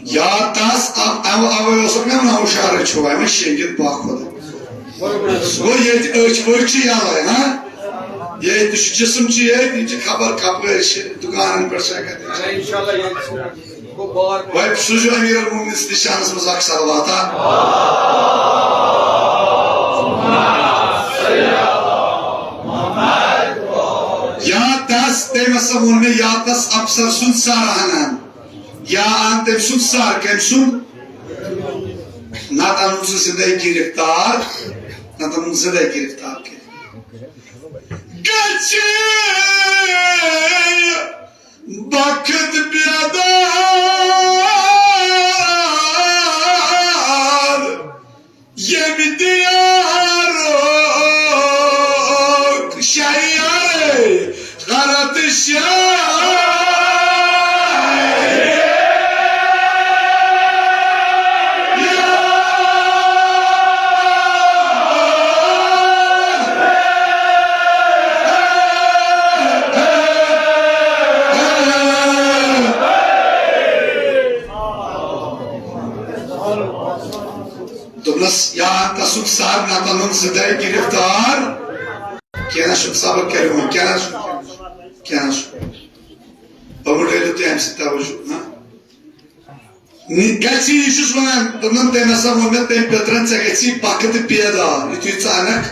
یا تَس، اَو-، اَو-، اَوَے اوسُکھ مےٚ وَنان، ہُشارَے چھُ، وۄنۍ شیٚنگِتھ باہ خۄدا۔ گوٚو ییٚتہِ أچھ ؤچھ چھِ یَلَے، ہاں؟ ییٚتہِ چھُ جسم چھُ ییٚتہِ، یہِ چھِ خبر کَپٲرۍ چھِ، دُکانَن پٮ۪ٹھ چھا کَتہِ؟ اِنشاءاللہ ییٚتہِ چھُ۔ گوٚو بار۔ وۄنۍ سوٗزِو امیر المومنین سٕنٛدِس شانَس منٛز اَکھ صلوات، ہاں؟ یا تَس، تٔمۍ ہسا ووٚن مےٚ، یا تَس افسر سُنٛد سر اَنہَن۔ یا اَن تٔمۍ سُنٛد سر، کٔمۍ سُنٛد؟ نَتہٕ اَنُن سُہ زِندَے گرفتار، نَتہٕ اَنُن زِندَے گرفتار کٔرِتھ۔ گژھِ وقت بیدار، ییٚمہِ دیارُک شہریار غلط شاعر۔ دوٚپنَس، یا تَسُک سر نَتہٕ اَنُن زِندَے گرفتار۔ کینٛہہ نہ چھُ، صبر کٔرِو وۄنۍ، کینٛہہ نہ چھُ، کینٛہہ نہ چھُ۔ وۄنۍ رٔٹِو تُہۍ اَمہِ سۭتۍ توجہ، ہاں؟ نہِ-، گژھِ، یہِ چھُس وَنان، دوٚپنَم، تٔمۍ ہسا ووٚن مےٚ، تٔمۍ پیٚترَن، ژےٚ گژھی پَکھ تہٕ پیدار، یُتھُے ژٕ اَنَکھ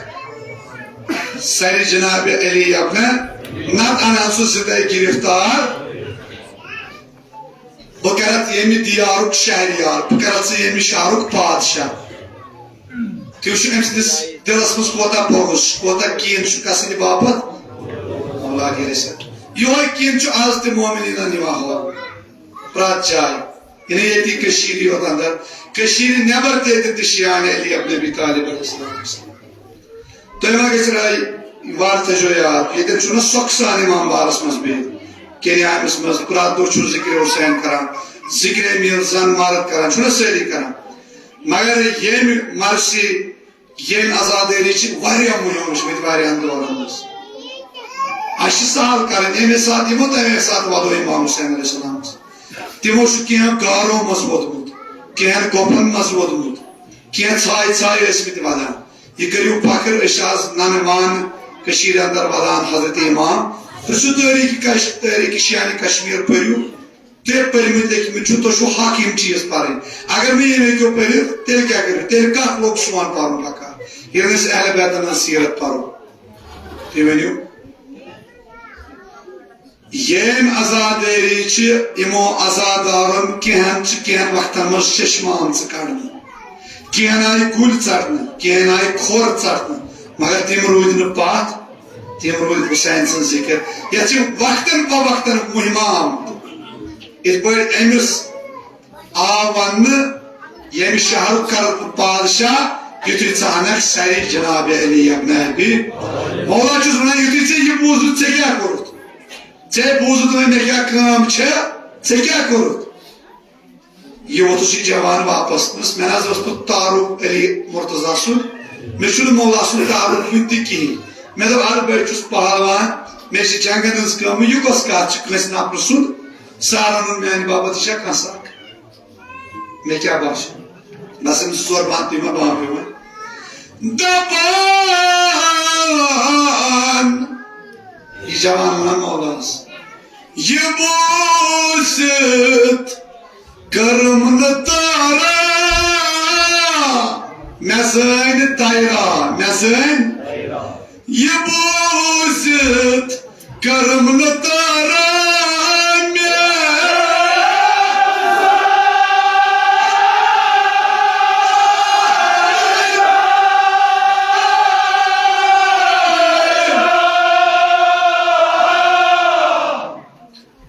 سَرِ جناب علی اَپنَے، نَتہٕ اَنہٕ ہا سُہ زِندَے گرفتار۔ بہٕ کرتھ ییٚمہِ دیارُک شہریار، بہٕ کرتھ ژٕ ییٚمہِ شہرُک پادشاہ۔ تُہۍ وٕچھِو أمۍ سٕنٛدِس دِلس منٛز کوتاہ بغض چھُ، کوتاہ کیٖن چھُ کسٕنہِ باپتھ؟ اولادِ رسول۔ یِہوٚے کیٖن چھُ آز تہِ مومنیٖنن یِوان ہاونہٕ۔ پرٛٮ۪تھ جایہِ، یہِ نہٕ ییٚتی کٔشیٖرِ یوت اندر، کٔشیٖرِ نٮ۪بر تہِ ییٚتٮ۪ن تہِ شیعہ علی ابن ابی طالب علیہ السلام۔ تُہۍ ما گژھِ راے وار تھٲیزیو یاد، ییٚتٮ۪ن چھُنہ سۄکھسان امام بارس منٛز بیٚیہِ کینیامِس منٛز پرٛٮ۪تھ دۄہ چھُ ذکر حسین کران، ذکر میٖر زن مرد کران، چھُنہ سٲری کران۔ مگر ییٚمہِ مرثی، ییٚمہِ عزادٲری چھِ واریاہ مُہِم وٕچھمٕتۍ واریاہن دورن منٛز۔ اَسہِ چھِ سہل کرٕنۍ، ییٚمے ساتہٕ یِمو تَمے ساتہٕ وَدو امام حسین علیہ السلامس۔ تِمو چھُ کینٛہہ گارو منٛز ووٚدمُت، کینٛہہ گۄپھن منٛز ووٚدمُت، کینٛہہ ژھاے ژھاے ٲسمٕتۍ ودان۔ یہِ کٔرِو فخر، أسۍ چھِ آز ننہٕ وانہٕ کٔشیٖرِ اندر ودان حضرت امام۔ پرٛژھِو تٲریٖخ کش-، تٲریٖخ شیعانِ کشمیر پٔرِو، تُہۍ پٔرمٕتۍ لیکھمٕتۍ چھِو، تۄہہِ چھُو حق یِم چیٖز پرٕنۍ۔ اگر نہٕ یِم ہیٚکِو پٔرِتھ، تیٚلہِ کیٛاہ کٔرِو؟ تیٚلہِ کتھ لوٚگ سون پرُن بکار، ییٚلہِ نہٕ أسۍ اہل بیتن ہٕنٛز سیٖرت پرو؟ تُہۍ ؤنِو۔ ییٚمۍ عزادٲری چھِ یِمو عزادارن کینٛہن چھِ کینٛہن وقتن منٛز چشمہٕ آمژٕ کڑنہٕ، کینٛہن آیہِ کُلۍ ژٹنہٕ، کینٛہن آیہِ کھۄر ژٹنہٕ، مگر تِم روٗدۍ نہٕ پتھ، تِم روٗدۍ حسین سٕنٛز ذِکر۔ یتھ چھِ وقتن پہ وقتن مُہِمہ آمُت۔ یِتھ پٲٹھۍ أمِس آو وننہٕ، ییٚمہِ شہرُک کرُکھ بادشاہ، یُتھُے ژٕ انکھ سرِ جناب علی ابن ابی۔ مولا چھُس ونان، یُتھُے ژےٚ یہِ بوٗزُتھ، ژےٚ کیٛاہ کوٚرُتھ؟ ژےٚ بوٗزُتھ وۄنۍ مےٚ کیٛاہ کٲم چھےٚ، ژےٚ کیٛاہ کوٚرُتھ؟ یہِ ووتُس یہِ جوان واپس، دوٚپُس، مےٚ نہ حظ اوس نہٕ تعارُف علی مرتضیٰ سُنٛد، مےٚ چھُنہٕ مولا سُنٛد تعارُف وُنہِ تہِ کِہیٖنۍ۔ مےٚ دوٚپ، اَدٕ بہٕ چھُس پہلوان، مےٚ چھِ جنگن ہٕنٛز کٲم، یہِ کۄس کتھ چھِ کٲنٛسہِ نفرٕ سُنٛد؟ سہارن ہُنٛد میانہِ باپتھ، یہِ چھا کانٛہہ سکھ؟ مےٚ کیٛاہ باسیو؟ بس أمِس ژور بند تُہۍ ما بامبرِو وۄنۍ۔ دپان، یہِ جوان ونان مولاہس، یہِ بوٗزِتھ کٔرٕم نہٕ تارا، مےٚ زٲنۍ تیرا، مےٚ زٲنۍ۔ یہِ بوٗزِتھ کٔرٕم نہٕ تارا مےٚ۔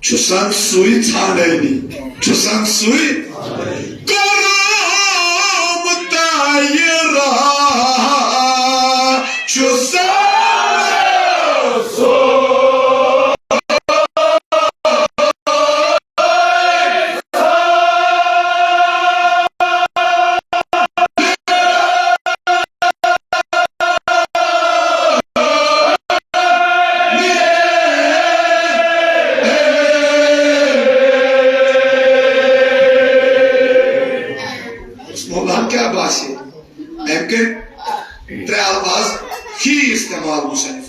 چھُسن سُے ژھانڈٲنی، چھُسن سُے۔ کوٚرُم تیرا، چھُسن سُے۔ مولانا کیٛاہ باسہِ؟ أمۍ کٔرۍ ترٛےٚ الفاظ ہی استعمال مصنف۔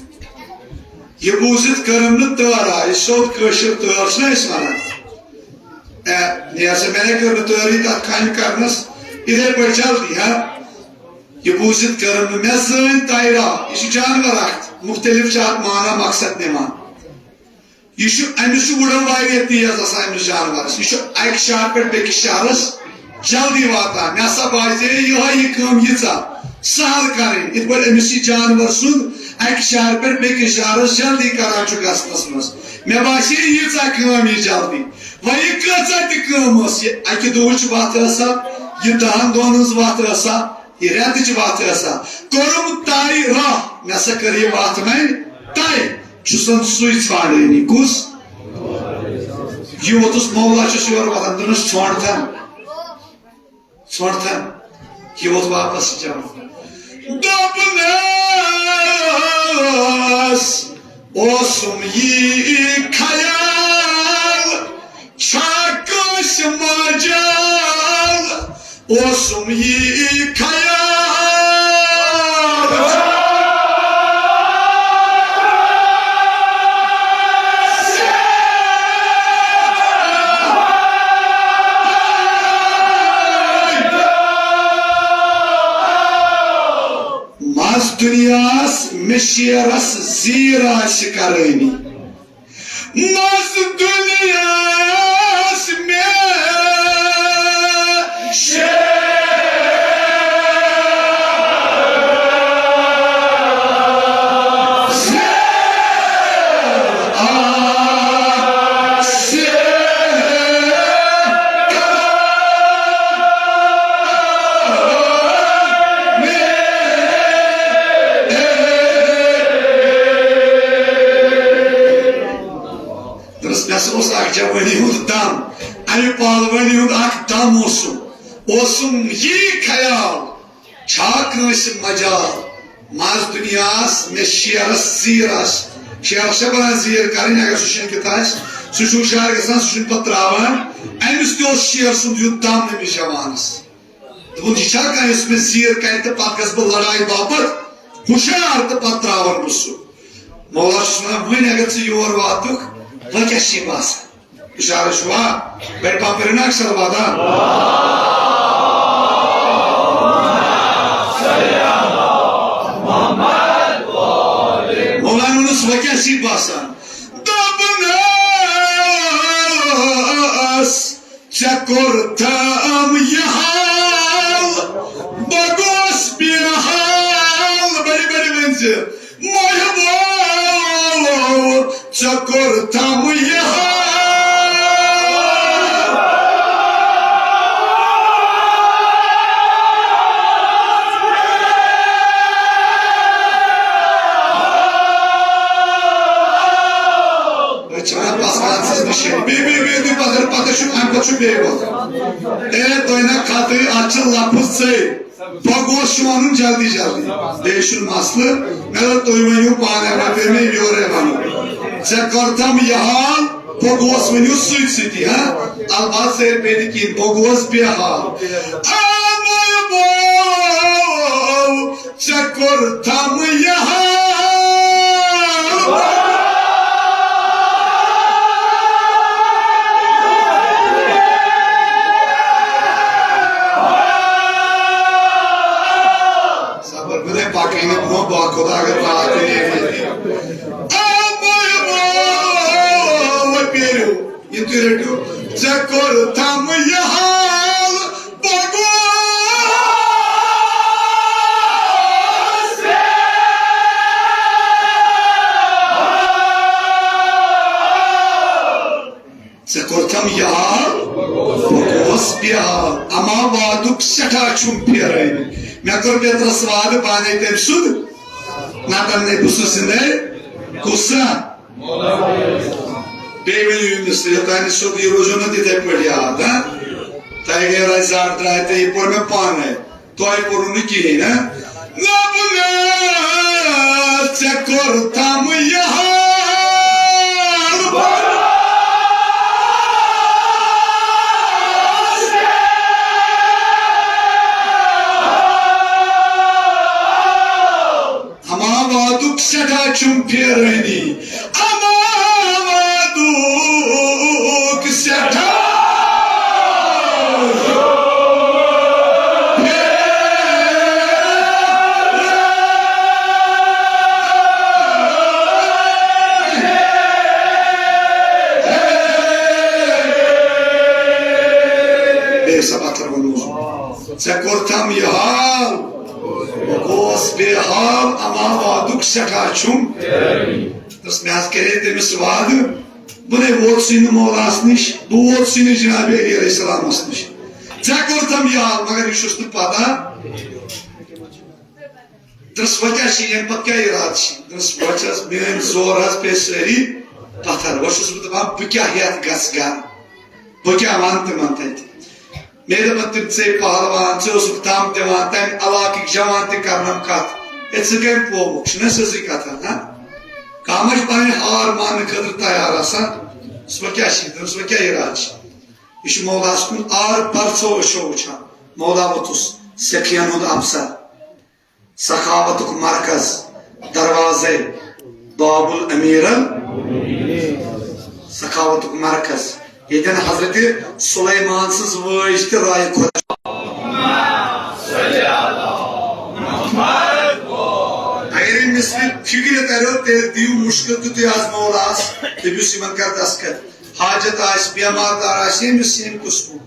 یہِ بوٗزِتھ کٔرٕم نہٕ تٲرا، یہِ سیوٚد کٲشِر تٲر چھِنہ أسۍ وَنان؟ اے، نیر سا، مےٚ نے کٔر نہٕ تٲرٕے تَتھ کامہِ کَرنَس، یِتھَے پٲٹھۍ جلدی، ہا؟ یہِ بوٗزِتھ کٔرٕم نہٕ، مےٚ زٲنۍ تیرا، یہِ چھُ جانوَر اَکھ، مُختٔلِف چھِ اَتھ معنی مقصد نِوان۔ یہِ چھُ، أمِس چھُ وُڑان واریاہ تیز آسان أمِس جانوَرَس۔ یہِ چھُ اَکہِ شہرٕ پٮ۪ٹھ بیٚکِس شہرَس جلدی واتان۔ مےٚ ہسا باسے یِہوٚے یہِ کٲم ییٖژاہ سہل کَرٕنۍ، یِتھ پٲٹھۍ أمِس یہِ جانوَر سُنٛد اَکہِ شہرٕ پٮ۪ٹھ بیٚکِس شہرَس جلدی کَران چھُ گژھنَس منٛز۔ مےٚ باسے ییٖژاہ کٲم یہِ جلدی۔ وۄنۍ یہِ کۭژاہ تہِ کٲم ٲس، یہِ اَکہِ دۄہٕچ وَتھ ٲسا، یہِ دَہَن دۄہَن ہٕنٛز وَتھ ٲسا، یہِ رٮ۪تٕچ وَتھ ٲسا، کوٚرُم طے راہ، مےٚ سا کٔر یہِ وَتھ وۄنۍ طے۔ چھُسن سُے ژھانڈٲنی۔ کُس؟ یہِ ووتُس مولا چھُس یورٕ وَتھان، دوٚپنَس، "ژھانڈ تھن، ژھانڈ تھن۔" یہِ ووت واپس چٮ۪وان۔ دوٚپنَس، اوسُم یی خیال، چھا کٲنٛسہِ مجال، اوسُم یی خیال۔ مس دُنیاہس مےٚ شیرس زیٖر آسہِ کرٲنی۔ مس دُنیاہس مےٚ شیرس آسہِ اوس اکھ جوٲنی ہُنٛد دم، امہِ پہلوٲنی ہُنٛد اکھ دم اوسُم۔ اوسُم یی خیال، چھا کٲنٛسہِ مجال؟ منٛز دُنیاہس مےٚ شیرس زیٖر آسہِ۔ شیرس چھےٚ بنان زیٖر کرٕنۍ، اگر سُہ شیٚنگِتھ آسہِ، سُہ چھُ ہُشار گژھان، سُہ چھُنہٕ پتہٕ تراوان۔ أمِس تہِ اوس شیر سُنٛد یُتھ دم أمِس جوانس۔ دوٚپُن، یہِ چھا کانٛہہ یُس مےٚ زیٖر کرِ تہٕ پتہٕ گژھٕ بہٕ لڑایہِ باپتھ ہُشار تہٕ پتہٕ تراون بہٕ سُہ؟ مولا چھُس ونان، وۄنۍ اگر ژٕ یور واتُکھ، وۄنۍ کیٛاہ چھِ باسان؟ اشارہ چھُوا؟ بڑِ پاپہٕ پٔرِو نا اکثر وعدہ۔ مولانا ووٚنُس، وۄنۍ کیٛاہ چھِ باسان؟ دوٚپنَس، ژےٚ کوٚرتھم یہِ حال، بہٕ گوس بے حال۔ بڑِ بڑِ ؤنۍ زِ، محبوب، ژےٚ کوٚرتھم یہِ حال۔ أسۍ چھِ وَنان پَتہٕ کَر ژٕ مےٚ شیٖن۔ بیٚیہِ، بیٚیہِ، بیٚیہِ، بیٚیہِ پَتہٕ، پَتہٕ چھُ، اَمہِ پَتہٕ چھُ بیٚیہِ وَتھ۔ اے، تۄہہِ نہ کھَتٕے، اَتھ چھِ لفظ ژٔے۔ بہٕ گوٚژھ چھُ وَنُن جلدی جلدی، بیٚیہِ چھُنہٕ مسلہٕ۔ مےٚ دوٚپ، تُہۍ ؤنِو پانَے، وۄنۍ پیٚیہِ مےٚ یورَے وَنُن۔ ژےٚ کوٚرتھَم یہِ حال، بہٕ گوٚژھ ؤنِو سۭتۍ سۭتی، ہا؟ الفاظ ژٔرۍ پیٚیہِ نہٕ کِہیٖنۍ، بہٕ گوٚژھ بے حال۔ آ، بہٕ، بہٕ، ژےٚ کوٚرتھَم یہِ حال۔ صبر، بہٕ دَپہٕ پَکٕنۍ نہٕ برٛونٛہہ، بہٕ خۄدا اگر راتھ تہِ نیرِ ییٚتہِ۔ آ، بہٕ، بہٕ، وۄنۍ پیٚرِو۔ یہِ تُہۍ رٔٹِو، ژےٚ کوٚرتھَم یہِ حال، بہٕ گوٚژھ۔ ژےٚ کوٚرتھَم یہِ حال، بہٕ گوٚژھ بے حال۔ اما وعدُک سٮ۪ٹھاہ چھُم پھیرٲنی۔ مےٚ کوٚر پیٚترَس وعدٕ، بہٕ اَنے تٔمۍ سُنٛد، نَتہٕ اَننے بہٕ سُہ زِندَے۔ کُس سا؟ بیٚیہِ ؤنِو یہِ مِصرِ، یوٚتانۍ نہٕ سیوٚد یہِ روزیو نہ تِتھَے پٲٹھۍ یاد، ہا؟ تۄہہِ گٔیو رَزِ زار درٛاے تہٕ یہِ پوٚر مےٚ پانَے۔ تۄہہِ پوٚرُو نہٕ کِہیٖنۍ، ہا؟ نہ بہٕ نہ ژےٚ کوٚرتھَم یہِ حال۔ اما وعدُک سٮ۪ٹھاہ چھُم پھیرٲنی، اما وعدُک سٮ۪ٹھاہ۔ بیٚیہِ سا پتھر ووٚنمُت۔ ژےٚ کوٚرتھَم یہِ حال، بہٕ گوس بے حال، اما وعدُک سٮ۪ٹھاہ چھُم۔ دوٚپُس، مےٚ حظ کرے تٔمِس وعدٕ، بہٕ نے ووتسٕے نہٕ مولاہَس نِش، بہٕ ووتسٕے نہٕ جناب علی علیہ السلامَس نِش۔ ژےٚ کوٚرتھَم یہِ حال، مگر یہِ چھُس نہٕ پتہ۔ دوٚپُس، وۄنۍ کیٛاہ چھِ، ییٚمہِ پتہٕ کیٛاہ اِرادٕ چھِ؟ دوٚپُس، وۄنۍ چھَس میٛٲنۍ زور حظ پیٚیہِ سٲری پتھر۔ وۄنۍ چھُس بہٕ دَپان، بہٕ کیٛاہ ہٮ۪تھ گژھٕ گرٕ؟ بہٕ کیٛاہ وَنہٕ تِمن تَتہِ؟ مےٚ دوٚپُن، تِم ژے پہلوان، ژےٚ اوسُکھ دم دِوان، تَمہِ علاقٕکۍ جوان تہِ کرنَم کَتھ۔ ہے، ژٕ کَمہِ پومُک؟ چھُنہ سیٚزٕے کَتھا، ہا؟ کانٛہہ ما چھُ پَنٕنۍ ہار ماننہٕ خٲطرٕ تیار آسان؟ سُہ وۄنۍ کیٛاہ چھِ؟ دوٚپُس، وۄنۍ کیٛاہ اِرادٕ چھِ؟ یہِ چھُ مولاہَس کُن آر پَرژھو أچھو وٕچھان۔ مولا ووٚتھُس، سِکھٮ۪ن ہُنٛد اَفسر۔ سخاوتُک مرکز، دروازے باب الامیرن، سخاوتُک مرکز، ییٚتٮ۪ن حضرت سلیمان سٕنٛز وٲج تہِ رایہِ خۄدا۔ اگر أمۍ مِصرِ فِکرِ تَریو، تیٚلہِ دِیِو مُشکِل تہِ تُہۍ آز مولاہَس، دٔپِوس یِمَن کَر دستخط۔ حاجت آسہِ، بیمار دار آسہِ، ییٚمِس ییٚمہِ قٕسمُک۔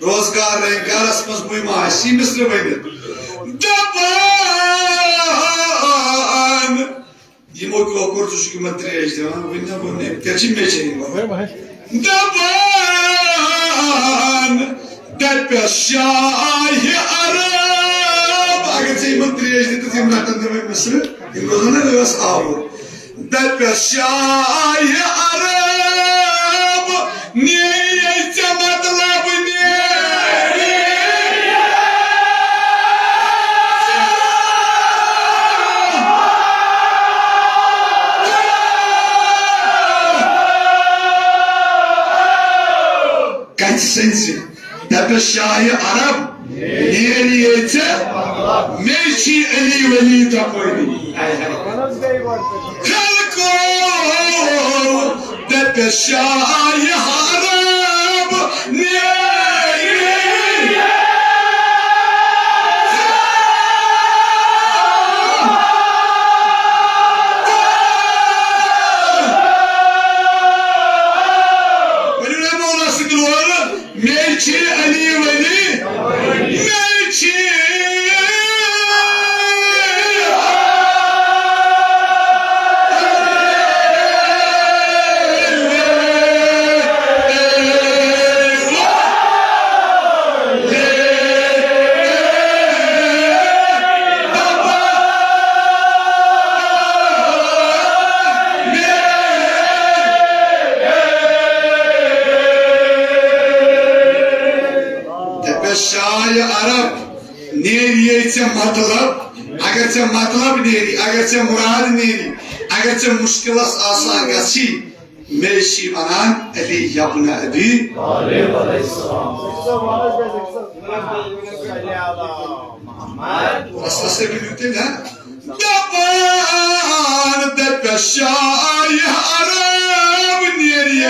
روزگار رٔنۍ گرس منٛز مُہِم آسہِ یہِ مِصرٕ ؤنِتھ۔ دَپان، یِمو کیٛاہ کوٚر، ژٕ چھُکھ یِمن ترٛیش دِوان، وُنہِ نہ ووٚن أمۍ، تیٚلہِ چھِ مےٚ چیٚنۍ گۄڈٕ۔ دَپان، دَپٮ۪س شاہہِ عرب، اگر ژےٚ یِمن ترٛیش دِتٕس، یِم رٹن نہٕ وۄنۍ مِصرٕ، یِم روزن نہ ٲس آوُر۔ دَپٮ۪س شاہہِ عرب، دَپٮ۪س شاہِ عرب، نیرِ ییٚتہِ ژےٚ، مےٚ چھی علی ولی دَپٲنی۔ خلقو، دَپٮ۪س شاہِ عرب، نیرِ۔ ؤنِو نا مولا سٕنٛدِ لولہٕ۔ مےٚ چھی علی ولی، مےٚ چھی۔ دَپٮ۪س شاہِ عرب، نیرِ یے ژےٚ مطلب، اگر ژےٚ مطلب نیرِ، اگر ژےٚ مُراد نیرِ، اگر ژےٚ مُشکِلس آسان گژھی، مےٚ چھی ونان علی یبن ابی۔ رسول سے ؤنِو تیٚلہِ، ہا؟ دَپان دَپٮ۪س شاہِ عرب نیرِ۔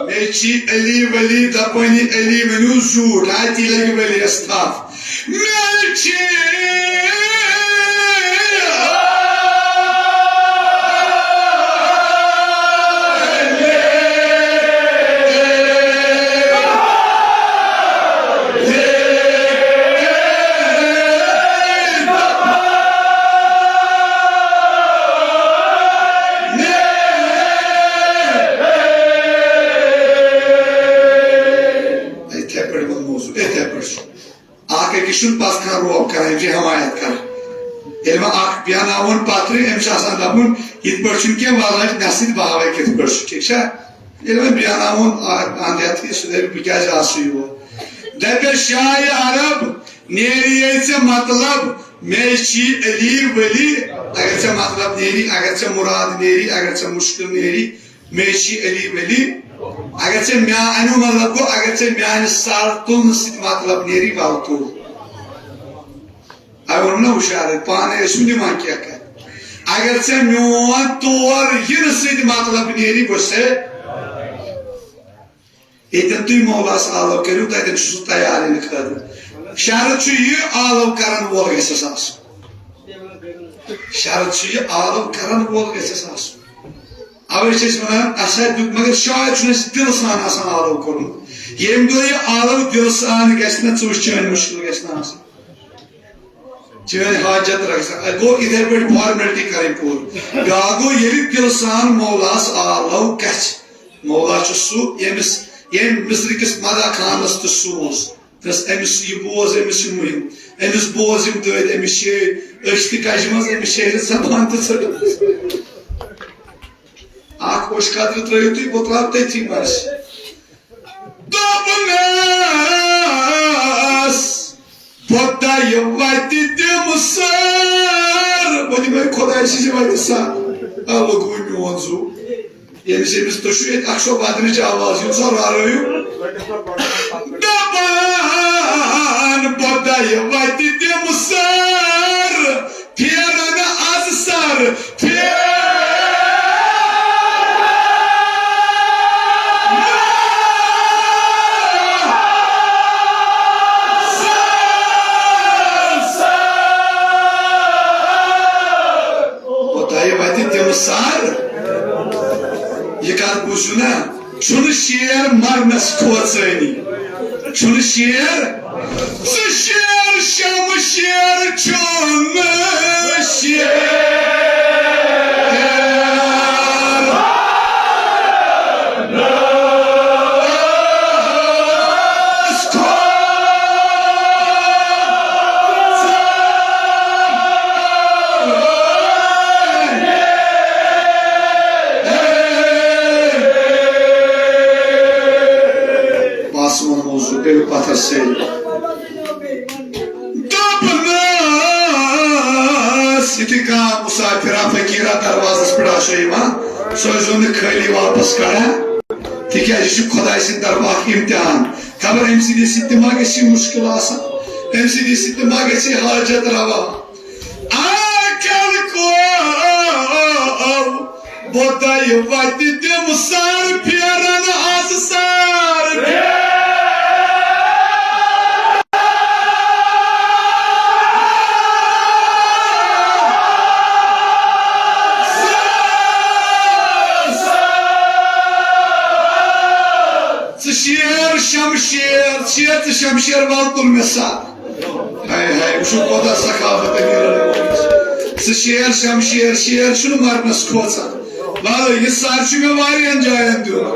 مےٚ چھی علی ولی دَپٲنی، علی ؤنِو زیوٗٹھ، اَتی لَگہِ ؤلیَس تھپھ۔ مےٚ چھی۔ یِتھے پٲٹھۍ ووٚن موضوع، یِتھے پٲٹھۍ چھُ۔ اکھ أکِس چھُنہٕ پتہٕ کانٛہہ روب کران، أمِس چھِ حمایت کران۔ ییٚلہِ وۄنۍ اکھ بیٚہناوون پتھرِ، أمِس چھُ آسان دَپُن، یِتھ پٲٹھۍ چھُنہٕ کینٛہہ، وَلہٕ رَٹہِ نصیٖب، بہٕ ہاوَے کِتھ پٲٹھۍ چھُ، ٹھیٖک چھا؟ ییٚلہِ وۄنۍ بیٚہناوون اَ-، اَنٛد ہٮ۪تھٕے، سُہ دَپہِ، بہٕ کیٛازِ آسہٕ یور؟ دَپٮ۪س شاہِ عرب، نیرِ یے ژےٚ مطلب، مےٚ چھی علی ولی، اگر ژےٚ مطلب نیری، اگر ژےٚ مُراد نیری، اگر ژےٚ مُشکِل نیری، مےٚ چھی علی ولی، اگر ژےٚ مےٚ اَمیُک مطلب گوٚو، اگر ژےٚ میٛانہِ سر تُلنہٕ سۭتۍ مطلب نیری، وَلہٕ تُل۔ اَوے ووٚنُم نا ہُشارَے، پانَے ٲسِو نِوان کینٛہہ کَتھِ۔ اگر ژےٚ میون تور یِنہٕ سۭتۍ مطلب نیری، بہٕ چھُسے۔ ییٚتٮ۪ن تُہۍ مولَس آلو کٔرِو، تَتٮ۪ن چھُ سُہ تیار یِنہٕ خٲطرٕ۔ شرط چھُ یہِ، آلو کرن وول گژھٮ۪س آسُن۔ شرط چھُ یہِ، آلو کرن وول گژھٮ۪س آسُن۔ اوے چھِ أسۍ وَنان، اَسہِ ہا دیُت، مگر شاید چھُنہٕ اَسہِ دِلہٕ سان آسان آلو کوٚرمُت۔ ییٚمہِ دۄہ یہِ آلو دِلہٕ سان گژھِ نہ، ژٕ وٕچھ، چٲنۍ مُشکِل گژھِ نہٕ آسٕنۍ۔ چٲنۍ حاجت رَژھ گژھِ نہٕ۔ گوٚو یِتھَے پٲٹھۍ فارمیلٹی کَرٕنۍ پوٗرٕ۔ بیٛاکھ گوٚو، ییٚلہِ دِلہٕ سان مولاہَس آلو گژھِ۔ مولا چھُ سُہ، ییٚمِس، ییٚمۍ مِصرِ کِس مدح خانَس تہِ سوٗز۔ دَپٮ۪س، أمِس یہِ بوز، أمِس چھِ مُہِم، أمِس بوز یِم دٲدۍ، أمِس چھِ أچھ تہِ کَجہِ منٛز، أمِس چھِ زبان تہِ ژٔٹمٕژ۔ اکھ اوٚش قطرٕ ترٲیِو تُہۍ، بہٕ ترٛاوٕ تٔتھی منٛز۔ دوٚپنَس، بہٕ دَیہِ وَتہِ دِمہٕ سٲر، بہٕ دِمَے خۄداے سٕنٛزِ وَتہِ سَر۔ آ، لوٚگ وۄنۍ میون زُو۔ ییٚمِس، ییٚمِس تُہۍ چھِو ییٚتہِ اکھ سۄ وَدنٕچ آواز، یِم سا رارٲیِو۔ دَپان، بہٕ دَیہِ وَتہِ دِمہٕ سَر، پھیرَن آز سَر، پھیر۔ بہٕ دَیہِ وَتہِ دِمہٕ سَر۔ یہِ کَتھ بوٗزِو نا، چھُنہٕ شیر مَرنَس کھوژٲنی۔ چھُنہٕ شیر، ژٕ شیر شمشیر چھُنہٕ شیر۔ بس ووٚنمو سُہ، کٔرِو پتھر سیٚرِ۔ مسافرا فقیرا دروازس پٮ۪ٹھ آسیو یِوان، سُہ ٲسۍزیو نہٕ خٲلی واپس کڑان، تِکیازِ یہِ چھُ خۄداے سٕنٛدِ طرفہٕ اکھ امتحان۔ خبر أمۍ سٕنٛدِ سۭتۍ تہِ ما گژھِ مُشکل آسان، أمۍ سٕنٛدِ سۭتۍ تہِ ما گژھِ حاجت روا۔ آ کل کو بودے وتہِ دِم سر پھیرن آز سر۔ ژٕ شیر شمشیر، شیر ژٕ شمشیر، ول تُل مےٚ سر۔ ہاے ہاے، وٕچھِو کوتاہ سخاوت أمیٖرن۔ ژٕ شیر شمشیر، شیر چھُنہٕ مرنس کھوژان۔ والو، یہِ سر چھُ مےٚ واریاہن جاین دیُن۔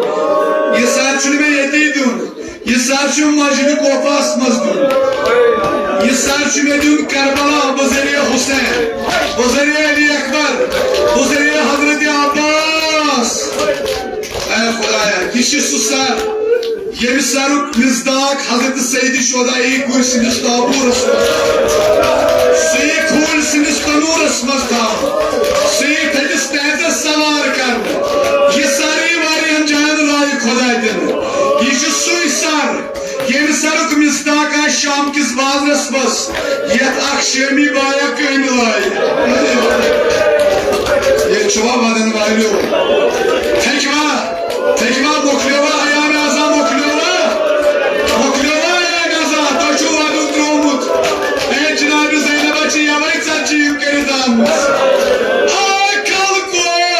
یہِ سر چھُنہٕ مےٚ ییٚتی دیُن۔ یہِ سر چھُ مسجد کوفہس منٛز دیُن۔ یہِ سر چھُ مےٚ دیُن کربلا بذریعہ حسین، بذریعہ علی اکبر، بذریعہ حضرت عباس۔ اے خدایا، یہِ چھُ سُہ سر، ییٚمہِ سرُک مصداق حضرت سید شہداء کُلۍ سٕنٛدِس تابوٗرس منٛز، سُہ یی کھوٗلۍ سٕنٛدِس تنوٗرس منٛز تھاونہٕ، سُہ یی تھٔدِس تیزس سوار کرنہٕ۔ یہِ سر یی واریاہن جاین رایہِ خدا دِنہٕ۔ یہِ چھُ سُے سر، ییٚمہِ سرُک مصداق آسہِ شام کِس بازرس منٛز، یتھ اکھ شٲمی بایا کٔمۍ لایہِ۔ ییٚتہِ چھُوا ودن والیو؟ تھٔکوا؟ تھٔکوا؟ مۄکلیوا ایام اعظم؟ مۄکلیوا؟ مۄکلیوا ایام اعظم؟ تۄہہِ چھُو ودُن ترٛوومُت۔ اے جناب زینبہ چھِ یوے ژتجی یِم کٔرِتھ آمٕژ۔ آ کل کو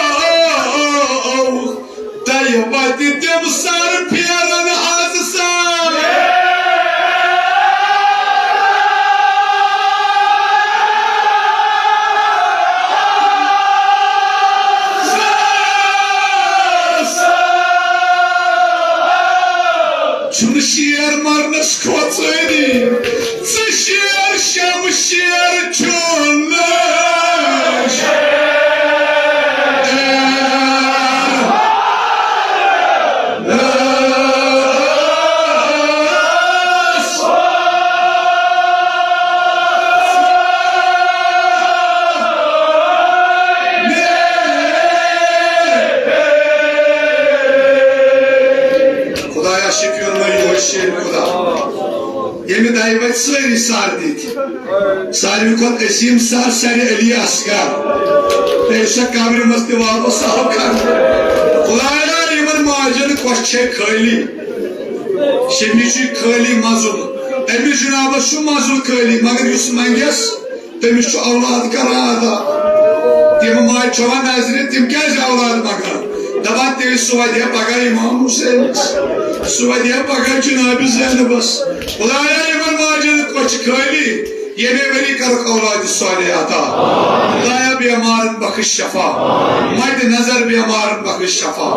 دَیہِ وَتہِ تِم سر پھیرن آز سر۔ چھُنہٕ شیر مرنس کھوژٲنی، ژٕ شیر شمشیر چھُنہٕ۔ خدایا شفیع المریض شیر خدا۔ ییٚمہِ دَیہِ وَتہِ سٲری سر دِتۍ۔ ساروی کھۄتہٕ عظیٖم سر سرِ علی اصغر۔ تہٕ یُس سۄ قبرِ منٛز تہِ واپس آو کرنہٕ۔ خدایا، یِمن ماجن کۄچھِ چھے خٲلی۔ شیٚمِس چھُے خٲلی مَزُل۔ أمِس جنابس چھُ مَزُل خٲلی، مگر یُس منگٮ۪س، تٔمِس چھُ اولاد کران عطا۔ تِم ماجہِ چھَوا نظرِ، تِم کیازِ اولاد منگان؟ دپان تیٚلہِ سُہ ودِ ہا پگاہ امام حسینس، سُہ ودِ ہا پگاہ جناب زینبس۔ خدایا، یِمن ماجن کۄچھِ خٲلی، ییٚمے ؤری کرُکھ اولاد صالح عطا۔ خدایا، بیمارن بخش شفا، مد نظر بیمارن بخش شفا۔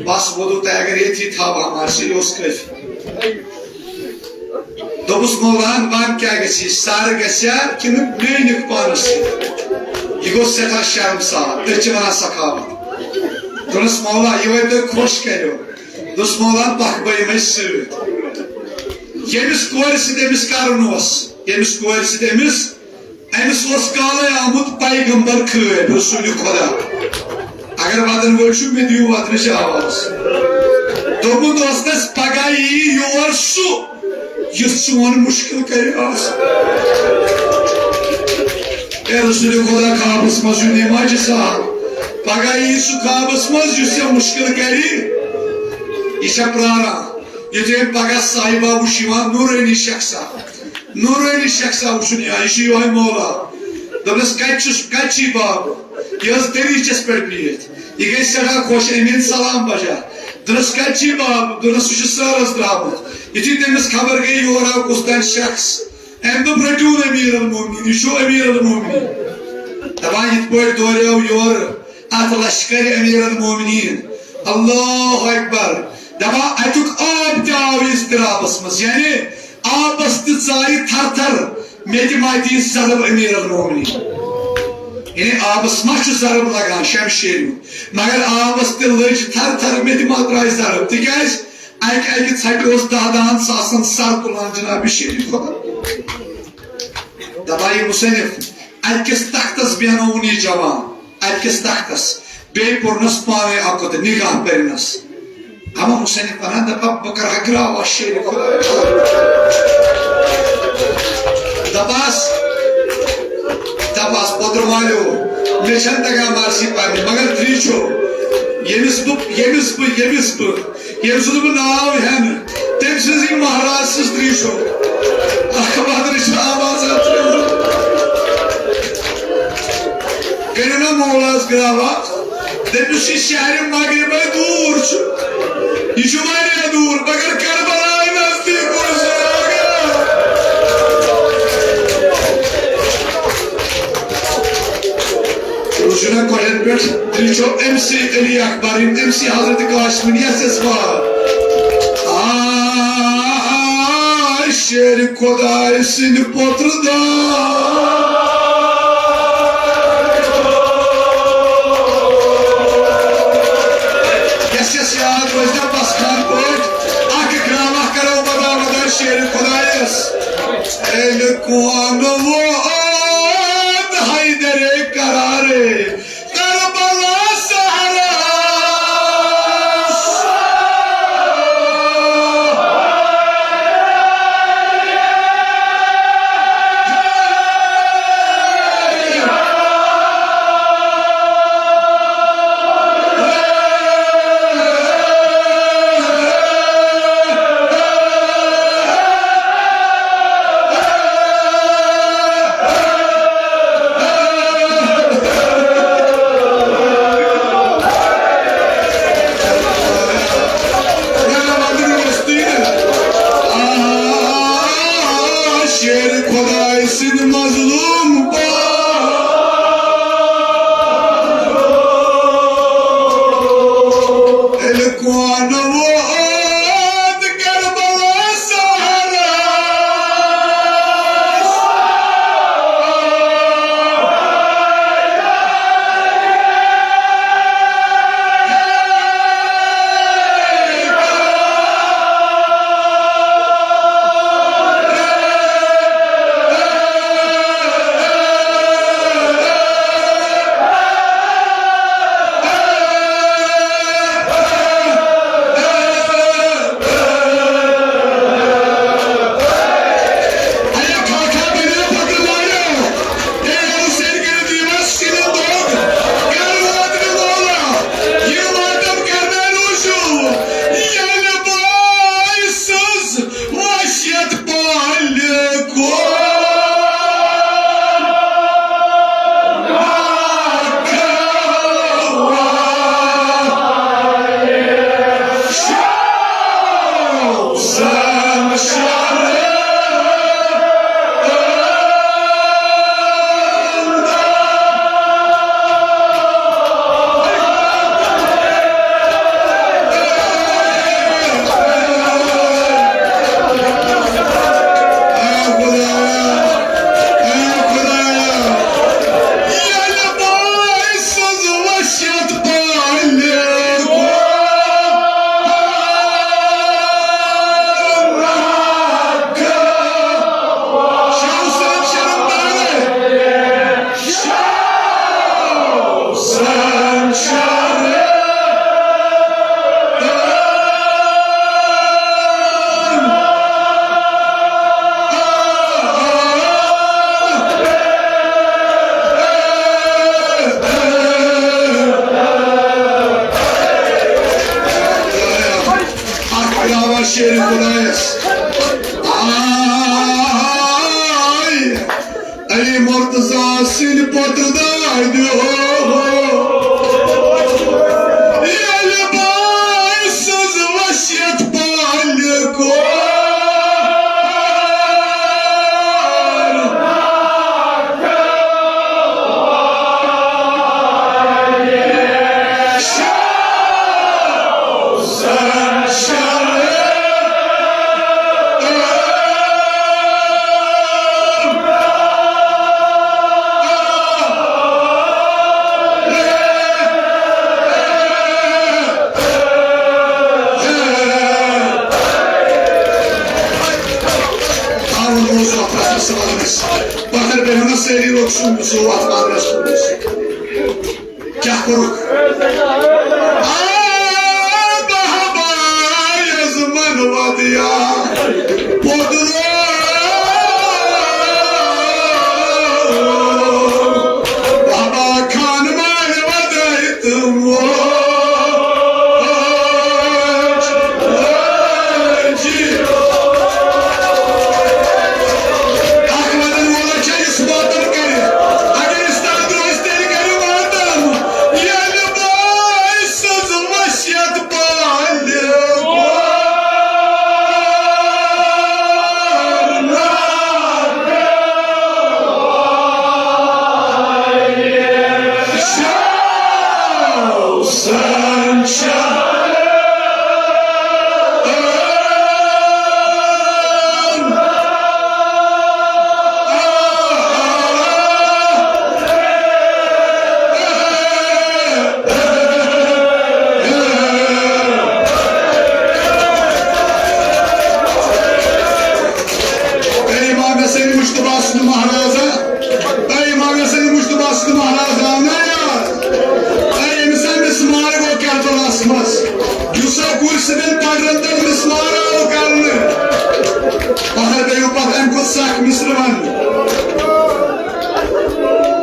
بس ووٚدُو تۄہہِ، اگر ییٚتھی تھاوہا، مگر سُہ یہِ اوس کٲفی۔ دوٚپُس، مولاہن، وَن کیٛاہ گژھِ، یہِ سر گژھِ ہا کِنہٕ میٛٲنِس پانس سۭتۍ؟ یہِ گوٚو سٮ۪ٹھاہ شرمسار، أسۍ چھِ وَنان سخاوت۔ دوٚپنس، مولا، یِہوٚے تۄہہِ خۄش کریو۔ دوٚپُس، مولاہن، پکھ بہٕ یِمے سۭتۍ۔ ییٚمِس کورِ سۭتۍ أمِس کرُن اوس، ییٚمِس کورِ سۭتۍ أمِس أمِس اوس کالے آمُت پیغمبر خٲبۍ، رسول خدا۔ اگر ودن وٲلۍ چھِو، مےٚ دِیِو ودنٕچ آواز۔ دوٚپمُت اوسنس، پگاہ یی یور سُہ، یُس چون مُشکل کرِ آسان۔ اے رسول خدا، خوابس منٛز یُن نمازِ سہل۔ پگاہ یی سُہ خوابس منٛز، یُس ژےٚ مُشکل کرِ۔ یہِ چھےٚ پراران۔ یُتھُے أمۍ پگاہ صاحبہ وُچھ یِوان نورٲنی شخصا۔ نورٲنی شخصا وٕچھُن، یا یہِ چھُ یِہوٚے مولا۔ دوٚپنَس، "کَتہِ چھُس، کَتہِ چھُے بابہٕ؟" یہِ ٲس دٔریٖچَس پٮ۪ٹھ بِہِتھ۔ یہِ گٔے سٮ۪ٹھاہ خۄش، أمۍ أنۍ سلام بجا۔ دوٚپنَس، "کَتہِ چھُے بابہٕ؟" دوٚپنَس، "سُہ چھُ سٲرَس درٛامُت۔" یُتھُے تٔمِس خبر گٔے، یور آو کُس تام شخص۔ أمۍ دوٚپ، "رٔٹِو امیر المومنین، یہِ چھُ امیر المومنین۔" دَپان، یِتھ پٲٹھۍ دوریو یورٕ اَتھ لشکرِ امیر المومنین۔ اللہ اکبر۔ دَپان، اَتیُک آب تہِ آو اضطرابَس منٛز، یعنی آبس تہِ ژایہِ تھر تھر، مےٚ تہِ ما دِیہِ ضرب امیر المومنین۔ یعنی آبس ما چھُ ضرب لگان شمشیرِ ہُنٛد، مگر آبس تہِ لٔج تھر تھر، مےٚ تہِ ما درٛاے ضرب، تِکیازِ اکہِ اکہِ ژھٹہِ اوس دہ دہن ساسن سر تُلان جناب شیرِ خدا۔ دپان یہِ مصنف، اَتہِ کِس تختس بیٚہنووُن یہِ جوان، اَتہِ کِس تختس۔ بیٚیہِ پوٚرنس پانے اَکُت نگاہ پٔرنس۔ اما مصنف ونان، دپان، بہٕ کرٕ ہا گراوہ شیرِ خۄدایہِ۔ دپاس، دپاس، پوٚتُر والیو، مےٚ چھَنہٕ تگان مرثی پرنہِ، مگر تریٖچھو، ییٚمِس بہٕ، ییٚمِس بہٕ، ییٚمِس بہٕ، ییٚمۍ سُنٛد بہٕ ناو ہٮ۪نہٕ، تٔمۍ سٕنٛزٕے مہراز سٕنٛز تریٖچھو۔ اکھ بدرٕچ آواز اَتھ۔ کٔرِو نا مولاہس گراوہ۔ دٔپِس، یہِ شہرِ مغربے دوٗر چھُ۔ یہِ چھُ واریاہ دوٗر، مگر کربلایہِ نزدیٖک ووٚن سُہ۔ وٕچھِو نا کۄٹھٮ۪ن پٮ۪ٹھ، تیٚلہِ چھُ ایم سی علی اکبر، یِم ایم سی حضرت کاشمیر، یس یس وار۔ آ، شیرِ خۄدایہِ سٕنٛدِ پوٚترٕ دار۔ یس یس یاد روزِ نا بس خان پٲٹھۍ، اکھ اکرام اکھ کرو بدا بدا شیرِ خۄدایس۔ ایلہِ کون ووت حیدرِ قرارِ کربلا صحراس۔ شیرِ خۄدایہِ سٕنٛدۍ مظلوٗم پٲٹھۍ۔ ییٚلہِ کون ووت کربلا صحراس۔ وصیت پالہِ کون۔ اکھ گراوہ شیرِ خۄدایس۔ آے علی مرتضیٰ سٕنٛدِ پوٚتُر دادِ ہو۔ ییٚلہِ بٲے سٕنٛز وصیت پالہِ کور۔ پتھر بیہوٗنس سٲری لوگ سُہ، سُہ وتھ پتھرس کُن۔ کیٛاہ کوٚرُکھ؟ آ، بہبا یزمن ودیا، پوٚدُر۔ بہبا خان مالہِ ودٲے تہٕ ووت۔ اکھ ودن وول چھا یُس ماتم کرِ؟ اگر أسۍ تتھ دۄہس تیٚلہِ کرِ ماتم، ییٚلہِ بٲے سٕنٛز وصیت پالہِ۔ اے امام حسین مجتبیٰ سٕنٛدِ مہرازا، اے امام حسین مجتبیٰ سٕنٛدِ مہرازا، آو نا یاد؟ اے أمِس آو مسمار گوٚو کربلاہس منٛز، یُس سا گُرۍ سٕنٛدٮ۪ن پڈرن تل مسمار آو کرنہٕ۔ پتھر بیٚیہِ پتہٕ امہِ کھۄتہٕ سخ مصرٕ وننہٕ۔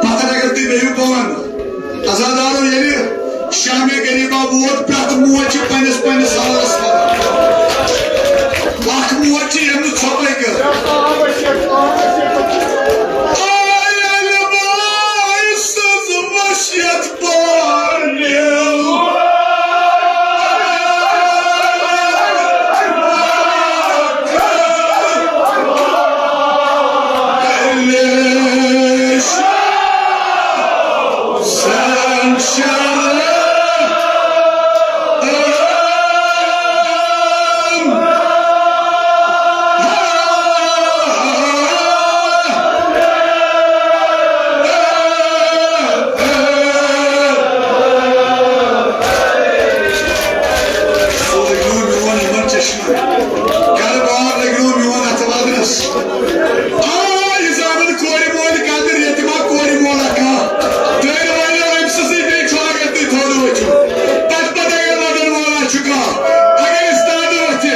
پتھر اگر تُہۍ بیٚیہِ بہٕ ونہٕ۔ عزادارو، ییٚلہِ شامِ غریبا ووت، پرٛٮ۪تھ موج چھِ پننِس پننِس حالس پتہٕ۔ اکھ موج چھِ ییٚمہِ ژھۄپے کٔر۔ آے ییٚلہِ بٲے سٕنٛز وصیت پالنہِ۔ سُہ لٔگیو میون یِمن چشمن۔ گرٕ بار لٔگیو میون اتھ وادنس۔ آ، یہِ زانن کورِ مول قدر، ییٚتہِ ما کورِ مولا کانٛہہ۔ دٲرۍ والٮ۪و أمۍ سٕنٛزٕے بیٚیہِ چھُ اگر تُہۍ تھوٚد ؤتھِو۔ پتہٕ پتہٕ اگر ودن وولا چھُ کانٛہہ۔ اگر أسۍ دادٕ وۄتھِ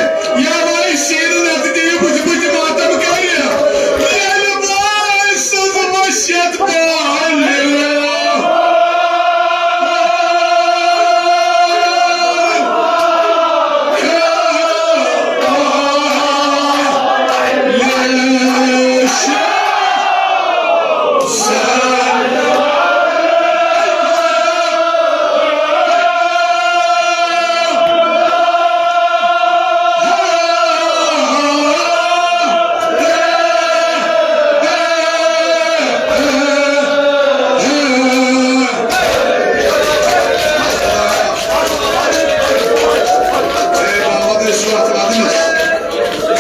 یا وارٕ شیٖنہٕ نتہٕ دِیہِ بٕتھِ بٕتھِ ماتم کرِ۔ ییٚلہِ بٲے سٕنٛز وصیت پالہِ۔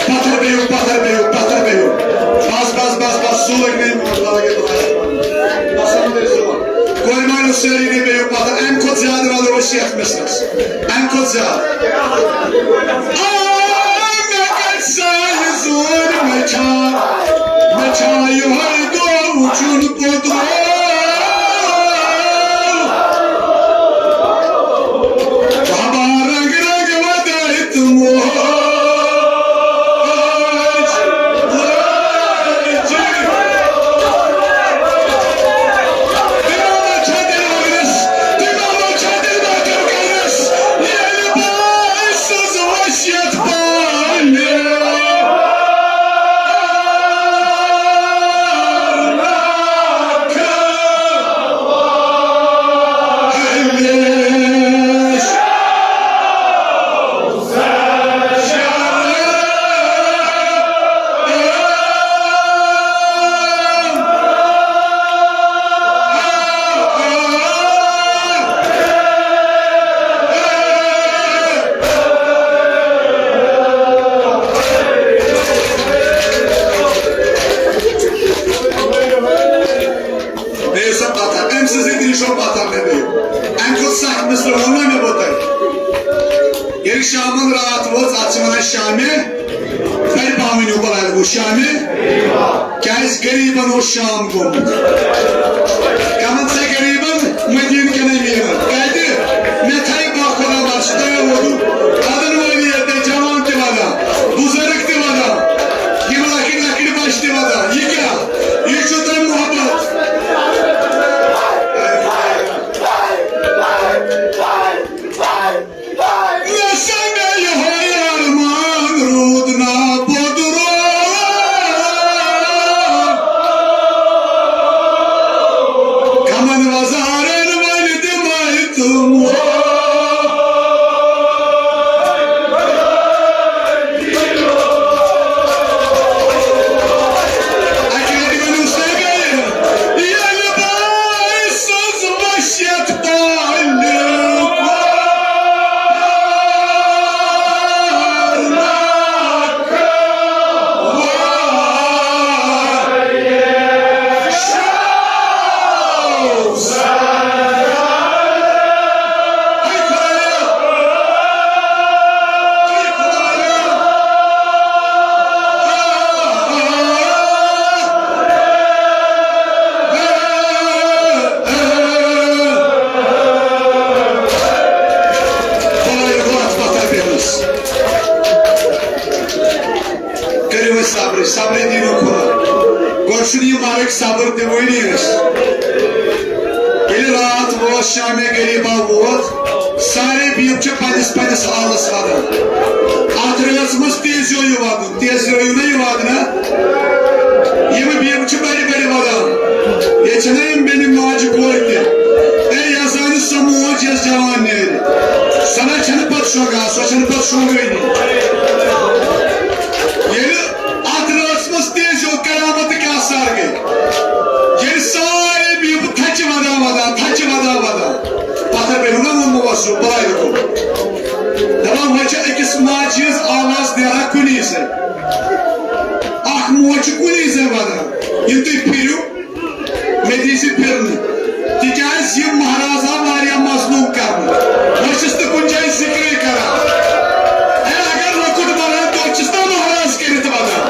پتھر بیٚہِو، پتھر بیٚہِو، پتھر بیٚہِو۔ بس، بس، بس، بس، سُہ لٔگۍ نہٕ یِمن، بس، لٔگۍ نہٕ بس۔ بس، بس، بس۔ کورِ مالِس سٲری نہٕ بیٚہِو پتھر، اَمہِ کھۄتہٕ زیادٕ وَنو أسۍ یَتھ مِثلَس۔ اَمہِ کھۄتہٕ زیادٕ۔ آ، مےٚ کَتہِ سانہِ زوٗرِ، مےٚ چھا، مےٚ چھا یِہوٚے دۄہ وٕچھُن پوٚتُر؟ بابا رنگ رنگ ودٲے تہٕ موج۔ تِمو ما چھا دِل وَگرَس؟ تِمو ما چھا دِل ماتم کرنَس؟ ییٚلہِ بٲے سٕنٛز وصیت پالہِ۔ راتھ وٲژ، اتھ چھِ ونان شامِ، بڑِ پاوٕنۍ ہیوٗ بلاے گوٚو شامِ، کیازِ غریبن اوس شام گوٚمُت۔ کمن سۭتۍ غریبن؟ مدیٖنہٕ کٮ۪ن امیٖرن۔ کتہِ؟ مےٚ تھایہِ باہ خۄدا بخش، تۄہہِ ووٚنوُ، ودن وٲلۍ ییٚتہِ، جوان تہِ ودان، بُزرگ تہِ ودان، یِم لۄکٕٹۍ لۄکٕٹۍ بچہِ تہِ ودان۔ یہِ کیٛاہ؟ یہِ چھُ تۄہہِ محبت؟ نہ سا مےٚ یِہوٚے ارمان روٗد نا پوٚدرو۔ کمن وزارن وۄنۍ دِمے تِم۔ اکہِ لٹہِ ؤنِو سا مےٚ، ییٚلہِ بہٕ سٕنٛز وصیت پالہِ کٔرِو أسۍ صبرٕے، صبرٕے دیٖنو خۄدا۔ گۄڈٕ چھُنہٕ یہِ مرٕگ صبر دِوٲنی أسۍ۔ ییٚلہِ راتھ ووت، شامِ غریبا ووت، سارے بیٖب چھِ پننِس پننِس حالس ودان۔ اتھ رٲژ منٛز تیزیو یہِ ودُن، تیزیو یہِ نہ یہِ ودنہ۔ یِم بیٖب چھِ بڑِ بڑِ ودان۔ ییٚتہِ چھِنہ یِم بیٚنہِ ماجہِ کورِ تہِ۔ اے، یۄس زانہِ سۄ موج یۄس جوان نیرِ، سۄ نہ چھنہٕ پتہٕ شۄنٛگان، سۄ چھنہٕ پتہٕ شۄنٛگٲنی۔ ییٚلہِ اتھ رٲژ منٛز تیزیو قیامتٕکۍ آثار گٔے، ییٚلہِ سارے بیٖبہٕ تھچہِ ودان ودان، تھچہِ ودان ودان، پتھر بیٚہُن نہ ووٚنمو وسو بلایہِ دوٚپُن۔ دپان وۄنۍ چھِ أکِس ماجہِ ہٕنٛز آواز نیران کُنی زٔنۍ۔ اکھ موج چھِ کُنی زٔنۍ ودان۔ یِم تُہۍ پھِرِو، مےٚ دِیٖزِ پھِرنہٕ، تِکیٛازِ یہِ مہراز آو واریاہ مظلوٗم کرنہٕ۔ بہٕ چھُس نہٕ کُنہِ جایہِ ذِکرٕے کران۔ اے، اگر لۄکُٹ بنان، توتہِ چھُس نا مہراز کٔرِتھ ودان۔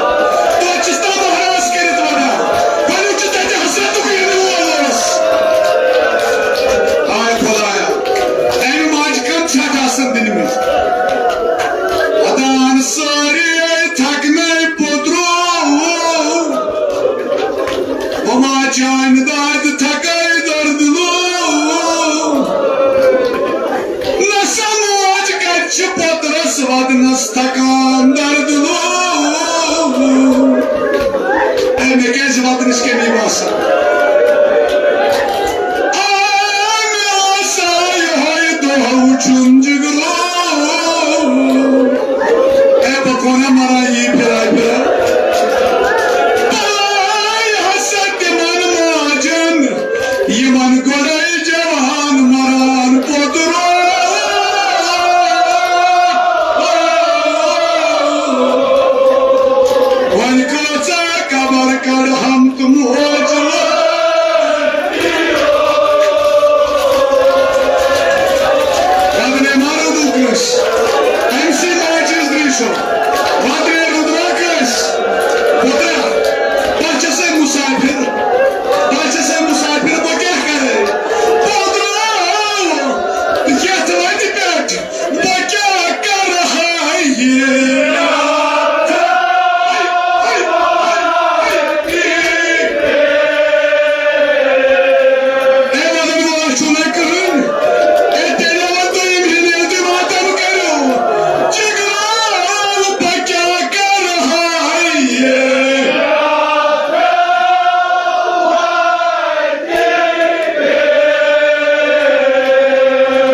توتہِ چھُس نا مہراز کٔرِتھ ودان۔ ؤنِو چھُ تَتہِ حسرتُک یِنہٕ وول اوس۔ ہاے خۄدایا، اَمہِ ماجہِ کم ژھٹھ آسن دِنمٕتۍ۔ ودان سٲری تھکنَے پوٚدرو۔ وۄنۍ ما چانہِ دادِ تھکے دردلو۔ نہ سا موج کتہِ چھِ پوٚدرس ودنس تھکان دردلو۔ اے، مےٚ کیازِ ودنٕچ کمی باسان؟ آ، مےٚ آسا یِہوٚے دۄہ وٕچھُن جگرو۔ اے، بہٕ کونہ مران یی پھرا پھرا۔ بلاے ہسا تِمن ماجن، یِمن گۄڈے جوان مران پوٚدرو۔ وۄنۍ کۭژاہ قبر کڑہم تہٕ موج لٲج۔ وۄدنے ما روٗدُکھ أسۍ؟ أمۍ سٕے ماجہِ ہٕنٛز درٛیشو۔ وۄدنے روٗدماکھ أسۍ؟ پُترا، بہٕ چھَسے مُسافِر۔ بہٕ چھَسے مُسافِر، بہٕ کیٛاہ کَرے؟ پُترا، یَتھ وَتہِ پٮ۪ٹھ بہٕ کیٛاہ کرٕ ہا یہِ؟ اے مدد وول چھُو نہ کٕہٕنۍ۔ اے تیٚلہِ وَن تُہۍ یِم ہِنٛدۍ ییٚلہِ تُہۍ ماتم کٔرِو۔ جِگرو، بہٕ کیٛاہ کرٕ ہا یہِ؟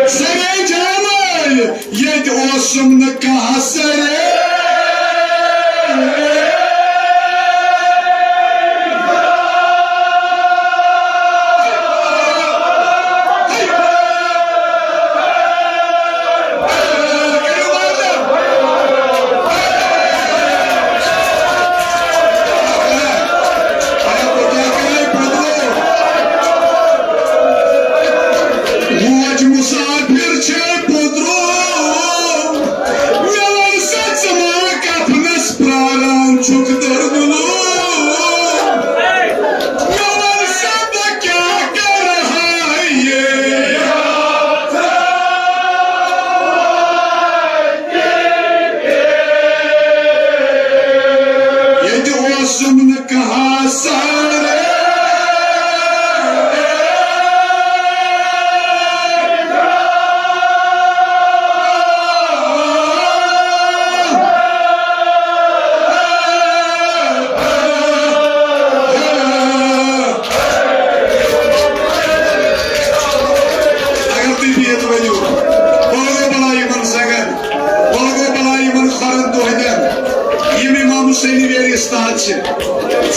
سرے جامے۔ ییٚتہِ اوسُم نہٕ کانٛہہ سرے۔ موج مُسافِر چھے پوٚدرو۔ چھُکھ دردُن۔ مےٚ وَن سا بہٕ کیٛاہ کَرٕ ہا یہِ۔ ییٚتہِ اوسُم نہٕ کانٛہہ سہارٕ۔ اگر تُہۍ بِہِتھ ؤنِو، وَلہٕ گوٚو بَلاے یِمَن زَنٛگَن، وَلہٕ گوٚو بَلاے یِمَن کھۄرَن دۄہلٮ۪ن، یِم اِمام حُسینٕنۍ ویرِ اُستاد چھِ۔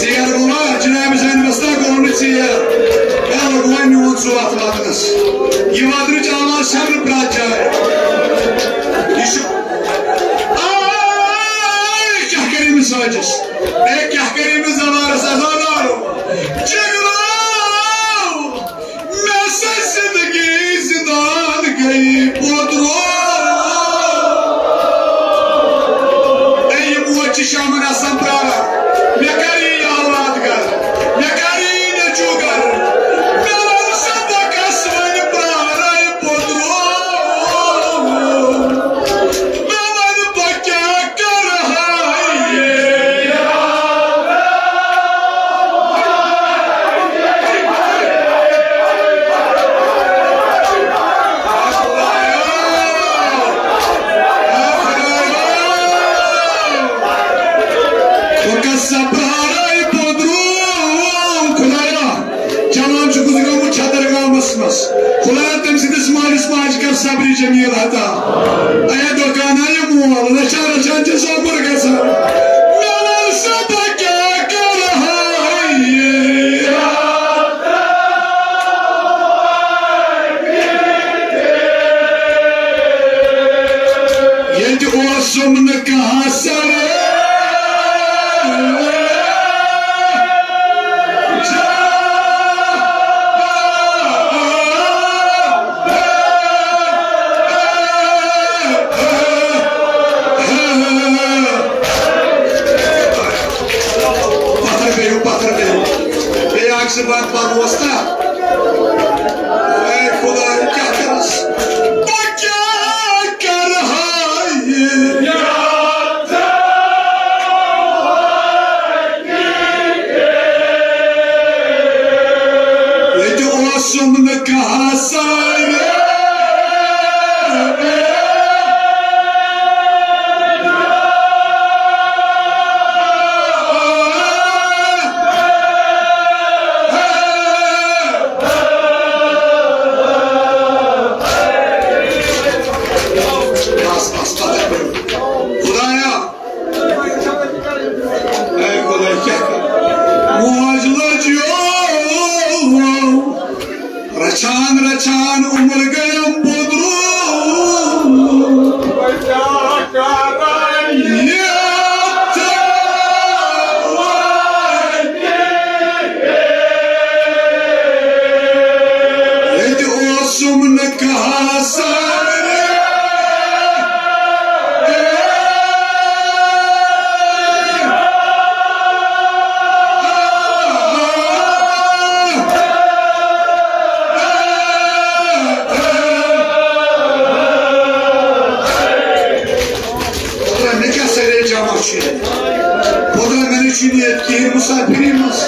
ژیر گوٚوا؟ جناب زین وستا گوٚو نہٕ ژیر۔ اے لوٚگوا میون ژوٗر اَتھ واتنَس؟ یہِ واتنٕچ آواز چھَنہٕ پرٛٮ۪تھ جایہِ۔ یہِ چھُ، آے، کیٛاہ کَرِ أمِس سٲجِس؟ اے، کیٛاہ کَرِ أمِس زَوارَس؟ اَزان آو۔ جِگرو! مےٚ سا زندگی زندان گٔیی پوترو۔ اے، یہِ موج چھِ شامَن آسان پرٛاران۔ مےٚ کَر یی یہِ اولاد گَرٕ؟ مےٚ کَر یی یہِ نیٚچوٗ گَرٕ؟ مےٚ وَن سا بہٕ کَس وۄنۍ پرٛارَے پوترو؟ مےٚ وَن بہٕ کیٛاہ کَرٕ ہا یہِ؟ بہٕ کَس سا پرٛارَے پوترو؟ خۄدایا، جوان چھُ گُزریومُت چھترگامَس منٛز۔ خۄدایا، تٔمۍ سٕنٛدِس مٲلِس ماجہِ کر صبرِ جمیل عطا۔ اے دُکانا یہِ مول، رچھان رچھان چھِ زوبُر گژھان۔ مےٚ وَن سا بہٕ کیٛاہ کَرٕ ہا یہِ؟ ییٚتہِ اوسُم نہٕ کانٛہہ سر۔ پتھر پیٚیِو، پتھر پیٚیِو۔ بیٚیہِ اکھ زٕ بند پروس تہٕ۔ اے خۄداے، کیٛاہ کرس؟ بہٕ کیٛاہ کرٕ ہا یہِ؟ ییٚتہِ اوسُم نہٕ کانٛہہ سارِ۔ بس، بس، پتہٕ۔ خۄدایا، اے خۄداے، کیٛاہ کرٕ؟ موج لٔج یو رچھان رچھان عمر گٔیم پوٚدرو۔ ییٚتہِ اوسُم نہٕ کانٛہہ سارِ۔ خۄدایا، مےٚ کیٛاہ سارے جمع چھُ ییٚتہِ؟ خۄدایا، مےٚ نَے چھُنہٕ ییٚتہِ کِہیٖنۍ مُسافِری منٛز۔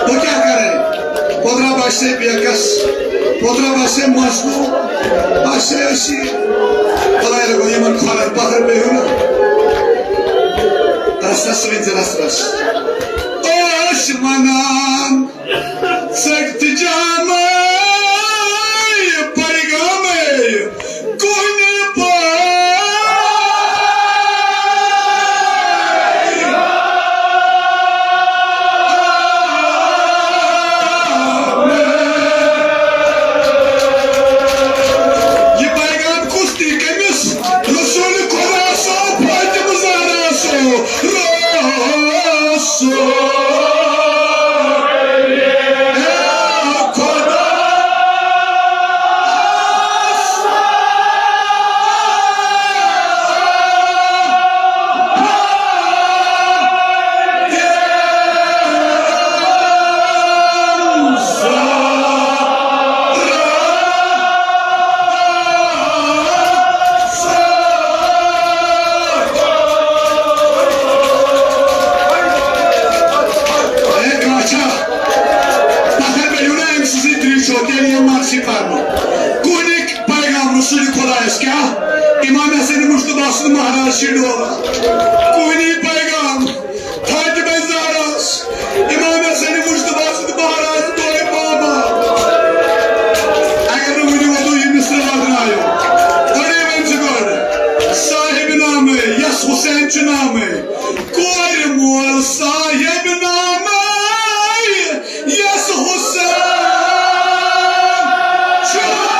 بہٕ کیٛاہ کَرٕ؟ پوٚدرا باسے بیکس، پوٚدرا باسے مظلوم، باسے أسی۔ خۄداے لگو یِمن کھۄرن پتھر پیٚیہِ ہُن۔ رس رس ؤنۍ زِ رس رس۔ ٲسۍ ونان ژٔکۍ تہٕ جامے پیغامے۔ کُنہِ پایہِ۔ یہِ پیغام کُس دی؟ کٔمِس؟ رسول خدا سو، فاطمہ زہرا سو، رسول خدا۔ مہراز شیڈولا، کُنی پیغام فاطمہ زہراس، امام حسن مجتبیٰ سُنٛد مہراز گوے بابا۔ اگر نہٕ وُنہِ ووٚنُو یہِ مصرٕ واتنایو، گۄڈے ؤنۍ زِ گۄڈٕ صاحب نامے یس حسین چھُ نامے، کورِ مول صاحب نامے یس حسین چھُ ناو۔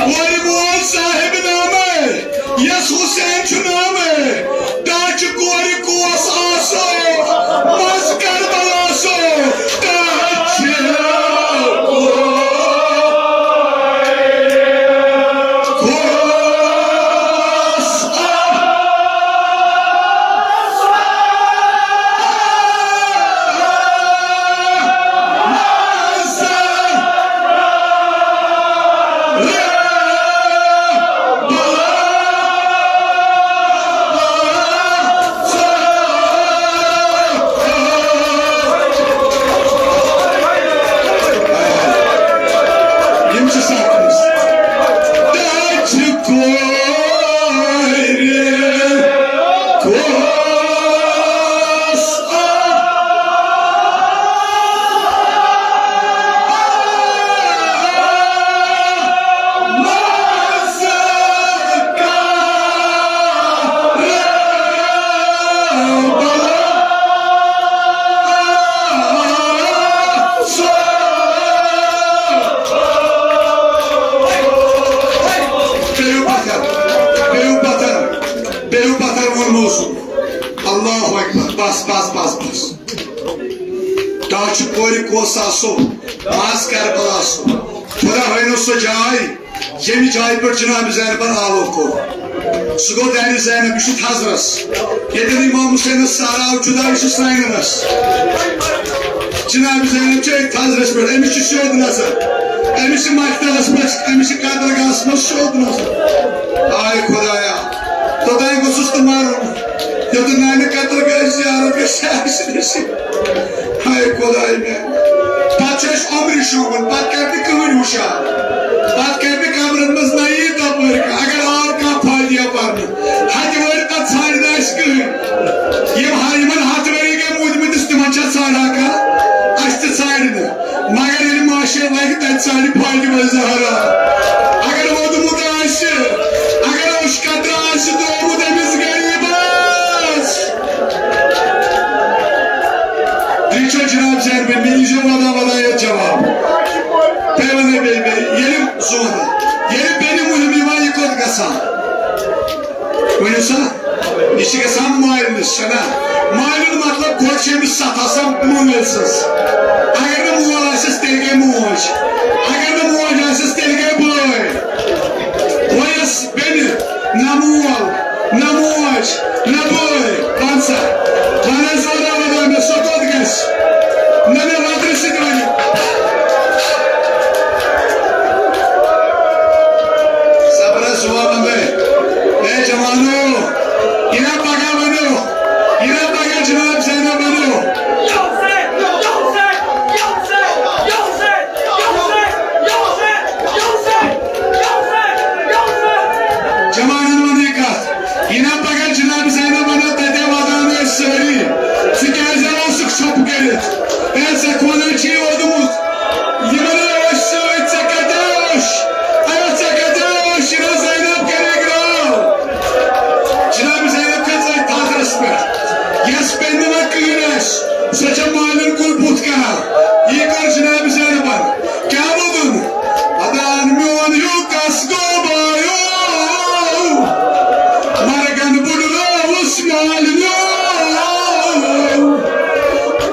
کورِ مول صاحب نامے یس حسین چھُ نامے، ٹاچہِ کورِ کوس آسو، منٛز کربلا سو، ٹاچہِ کوس آسو۔ یِم چھِ سخت أمِس۔ تَتہِ کورِ کوس کٔرِو پتھر، کٔرِو پتھر، کٔرِو پتھر ووٚنمو سُہ۔ اللہ اکبر، بس، بس، بس، بس۔ ٹاچہِ کورِ کوس آسو، ماز کربلا آسو۔ خدا ہٲینو سۄ جاے، ییٚمہِ جایہِ پٮ۪ٹھ جناب زینبن آلو کوٚر۔ سُہ گوٚو دانہِ زینب، یہِ چھُ تھزرس۔ ییٚتٮ۪ن امام حسینس سہرا آو جدا، یہِ چھُ سرینس۔ جناب زینب چھِ أتھۍ تھزرس پٮ۪ٹھ، أمِس چھُ سیوٚد نظر، أمِس چھِ مقتلس پٮ۪ٹھ، أمِس چھِ قتل گاہس منٛز سیوٚد نظر۔ آے خدایا، توٚتام گوٚژھُس نہٕ مرُن، یوٚتَن نانہِ قتل گاہ زیارت گژھِ آسہِ نصیب۔ ہاے خداے میانہِ۔ پتہٕ چھُ اَسہِ عمرِ شوٗبان، پتہٕ کرِ نہٕ کٕہٕنۍ ہُشار۔ پتہٕ کرِ نہٕ قبرن منٛز نہ یی تپٲرۍ کانٛہہ۔ اگر آو کانٛہہ فاتحہ پرنہٕ، ہتہِ ؤرۍ پتہٕ ژھانڈِ نہٕ اَسہِ کٕہٕنۍ۔ یِم ہا-، یِمن ہتھ ؤری گٔے موٗدمٕتِس، تِمن چھا ژھانڈان کانٛہہ؟ اَسہِ تہِ ژھانڈِ نہٕ۔ مگر ییٚلہِ محشر لگہِ، تتہِ ژھانڈِ فاطمہ زہرا۔ اگر ووٚدمُت آسہِ، اگر اوٚش قطرٕ آسہِ دومُت أمِس غریٖبس۔ ٹھیک چھا جناب زینبن، مےٚ ییٖزیو ودا ودا یتھ جواب۔ بیٚیہِ ونے بیٚیہِ، بیٚیہِ، ییٚلہِ زوٗنہٕ، ییٚلہِ بیٚنہِ مُہِم یِوان، یہِ کوٚت گژھان؟ ؤنِو سا، یہِ چھِ گژھان مالِنِس، چھَنا؟ مالِن مطلب، گۄڈٕ چھِ أمِس ستھ آسان مٲلۍ سٕنٛز۔ اگر نہٕ مول آسٮ۪س، تیٚلہِ گٔے موج۔ اگر نہٕ موج آسٮ۪س، تیٚلہِ گٔے بٲے۔ بٲیِس بیٚنہِ، نہ مول، نہ موج، نہ بٲے۔ وَن سا، وَن حظ، وَن حظ، وَن حظ، مےٚ سۄ کوٚت گژھِ؟ نہ مےٚ وَترِ سۭتۍ وَنہِ۔ صبر حظ، صبح بندے۔ اے جوانو، یہِ نہ پگاہ ؤنِو، یہِ نہ پگاہ جناب زینب ؤنِو۔ جوانن ووٚن یہِ کتھ، یہِ نہ پگاہ جناب زینب ونو، تتہِ ودان ٲسۍ سٲری، ژٕ کیازِ اوسُکھ ژھۄپہٕ کٔرِتھ؟ ہے، ژےٚ کونن چھُے ووٚدمُت، یِمن ٲسۍ سۭتۍ، ژےٚ کتہِ اوس؟ اے، ژےٚ کتہِ اوس؟ یہِ نہ زینب کریک راو۔ جناب زینب کھٔژ أتھۍ تھزرس پٮ۪ٹھ، یس بیٚنہِ نہٕ وۄنۍ کٕہٕنۍ آسہِ، سۄ چھےٚ مالٮ۪ن کُن بُتھ کران۔ یہِ کٔر جناب زینبن۔ کیٛاہ ووٚنُن؟ ودان میون ہیوٗ کس گوٚو بایو، مرگن بُڈراوُس مالِنیو۔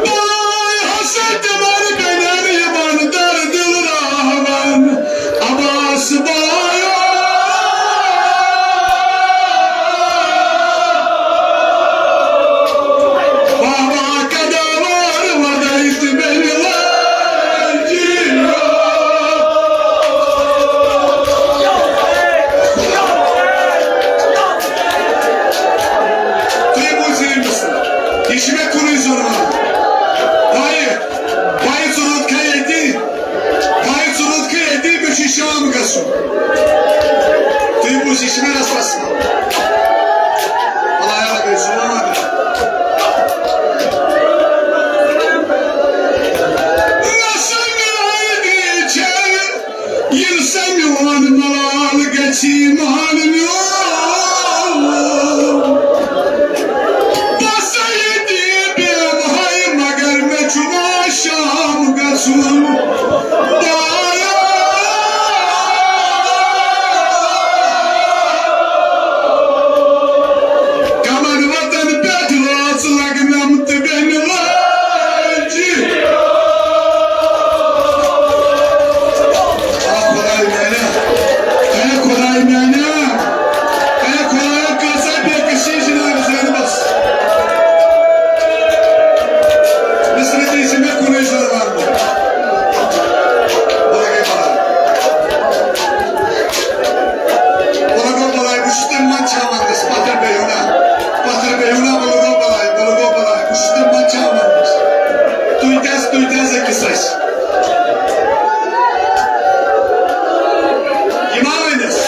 بٲے ہسا تِمن بیٚنٮ۪ن یِمن در دِل راوان عباس بایو۔ بابا قداوار ودٲے تہٕ بیٚنہِ کمن وطن پٮ۪ٹھ وٲژ لگنم تہٕ بیٚنہِ لٲج۔ آ خداے میانہِ، اے خداے میانہِ، اے خدایا، کۭژاہ بے کسی جناب زینبس۔ مصرِ تہِ چھِ مےٚ کُنُے زوٚن وَنُن۔ بہٕ لَگے بَلاے۔ بہٕ لَگو بَلاے، بہٕ چھُس تَمہِ منٛز چھاوان گژھِ، پَتھر پیٚیِو نا، پَتھر پیٚیِو نا، بہٕ لَگو بَلاے، بہٕ لَگو بَلاے، بہٕ چھُس تَمہِ منٛز چھاوان گژھِ۔ تُہۍ تہِ حظ، تُہۍ تہِ حظ أکِس اَسہِ۔ یہِ ما وَنٮ۪س؟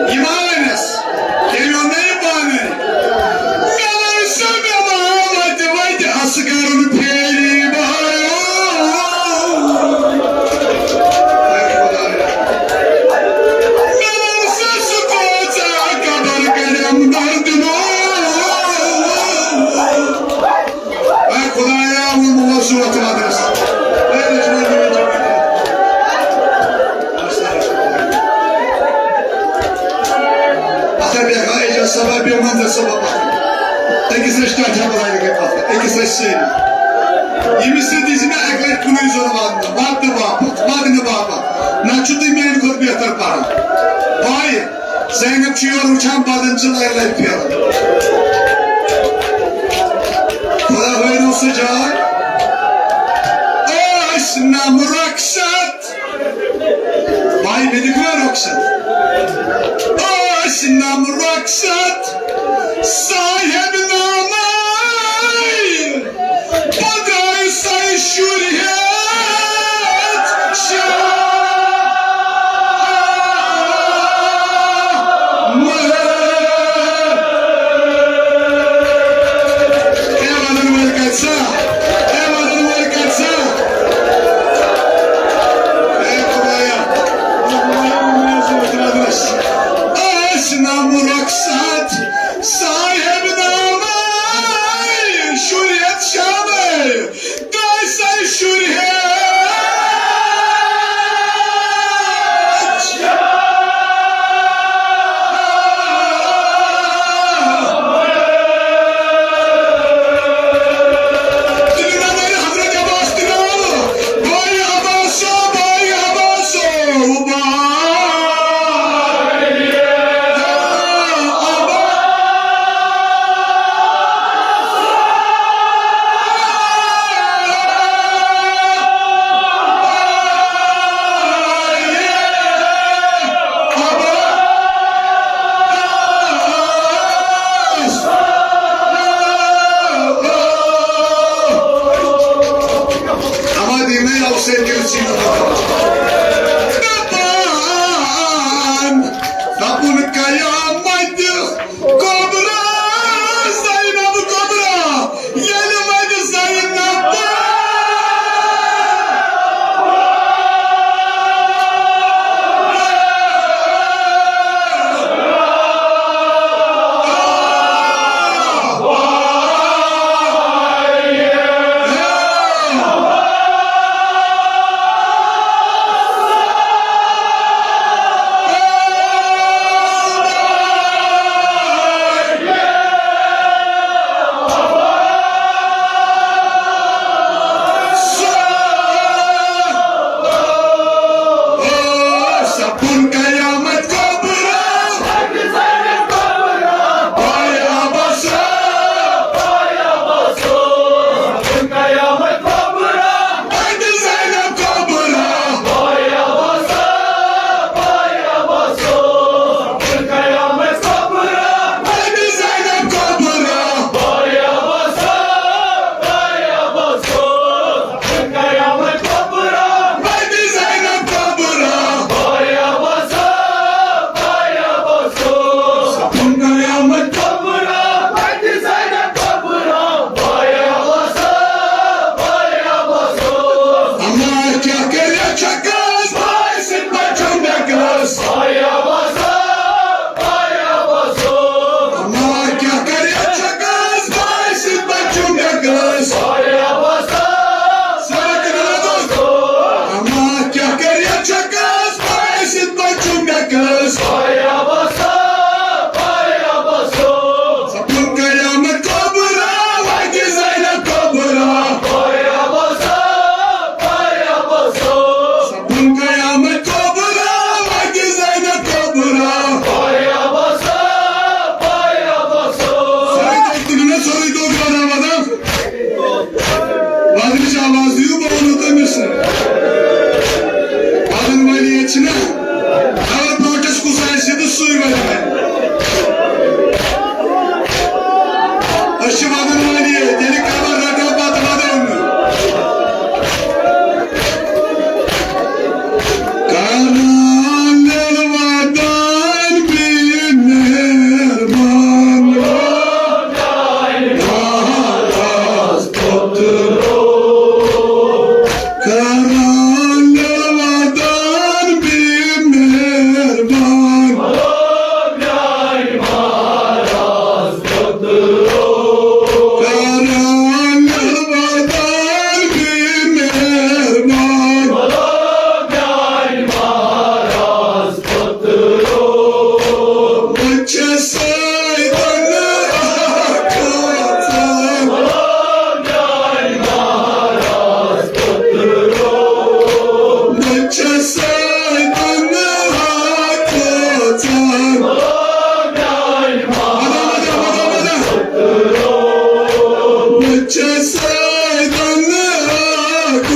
یہِ ما وَنٮ۪س؟ تٔمۍ ووٚن نہ یہِ پانَے۔ مےٚ ووٚن سُہ، مےٚ ووٚن وَتہِ وَتہِ اَصغرُن پھیری بہارو۔ اے خۄدایا۔ مےٚ ووٚن سُہ، سُہ کوژاہ قبر کَرٮ۪م دَردِ مول۔ اے خدایا، ووٚنمُت اوس یہِ وۄتھ وۄتھس۔ اے رحمان، اَتھ ہا بیٚہہ ہا اعجاز صٲبا، بیٚہہ منظر صٲبا پَتھر۔ أکِس ٲسۍ ٹاٹھا بَلاے گٔے پَتھر، أکِس ٲسۍ سٲری۔ ییٚمِس سۭتۍ دِژ مےٚ اَکہِ لَٹہِ کُنُے زوٚن وَدنہٕ، وَدنہٕ باپَتھ، وَدنہٕ باپَتھ۔ نَتہٕ چھُ تُہۍ میٛانہِ کھۄتہٕ بہتر پَران۔ بھاے، زینب چھِ یورٕ وٕچھان، بدن چھِ لرِ لرِ پھیران۔ خدا ہٲوِن سُہ جاے۔ ٲسۍ نم رۄخصت۔ بھاے، مےٚ دِکھ وۄنۍ رۄخصت۔ ٲسۍ نم رۄخصت صاحب نامے۔ پتہٕ آیہِ سۄے شُرۍ ہٮ۪تھ شاہ۔ اے ودن وٲلۍ کتہِ سا؟ اے ودن وٲلۍ کتہِ سا؟ اے خدایا۔ ٲسۍ نم رۄخصت صاحب نامے شُرۍ ہٮ۪تھ شامے۔ تۄہہِ سَے شُرۍ ہٮ۪تھ۔ تِلہِ نظرِ حضرت عباس تہِ گوٚو۔ بھائی عباسو، بھائی عباسو، بھائی عباس۔ اما دینَے اوسے تیٚلہِ ژیٖرۍ دَپان، دَپُن قیامت کبریٰ، زینب کبریٰ، ییٚلہِ وۄنۍ زینب آز دِیِو، بہٕ وَنو تۄہہِ مےٚ سۭتۍ۔ وَدَن وٲلی ییٚتہِ چھِنہ، خبر برونٛٹھَس کُس آسہِ تہٕ سُے وَنہِ وۄنۍ۔ أسۍ چھِ وَدَن وٲلی ییٚتہِ، ییٚلہِ قبر رَٹو، پَتہٕ وَدو نہٕ۔ کران وَدَن بے مہربان۔ کران وَدَن بے مہربان۔ کران وَدَن بے مہربان۔ بہٕ چھَس سیدن اکھ کھوژان۔ بہٕ چھَس سیدن اکھ کھوژان۔ مدد، مدد، مدد، مدد۔ بہٕ چھَس سیدن اکھ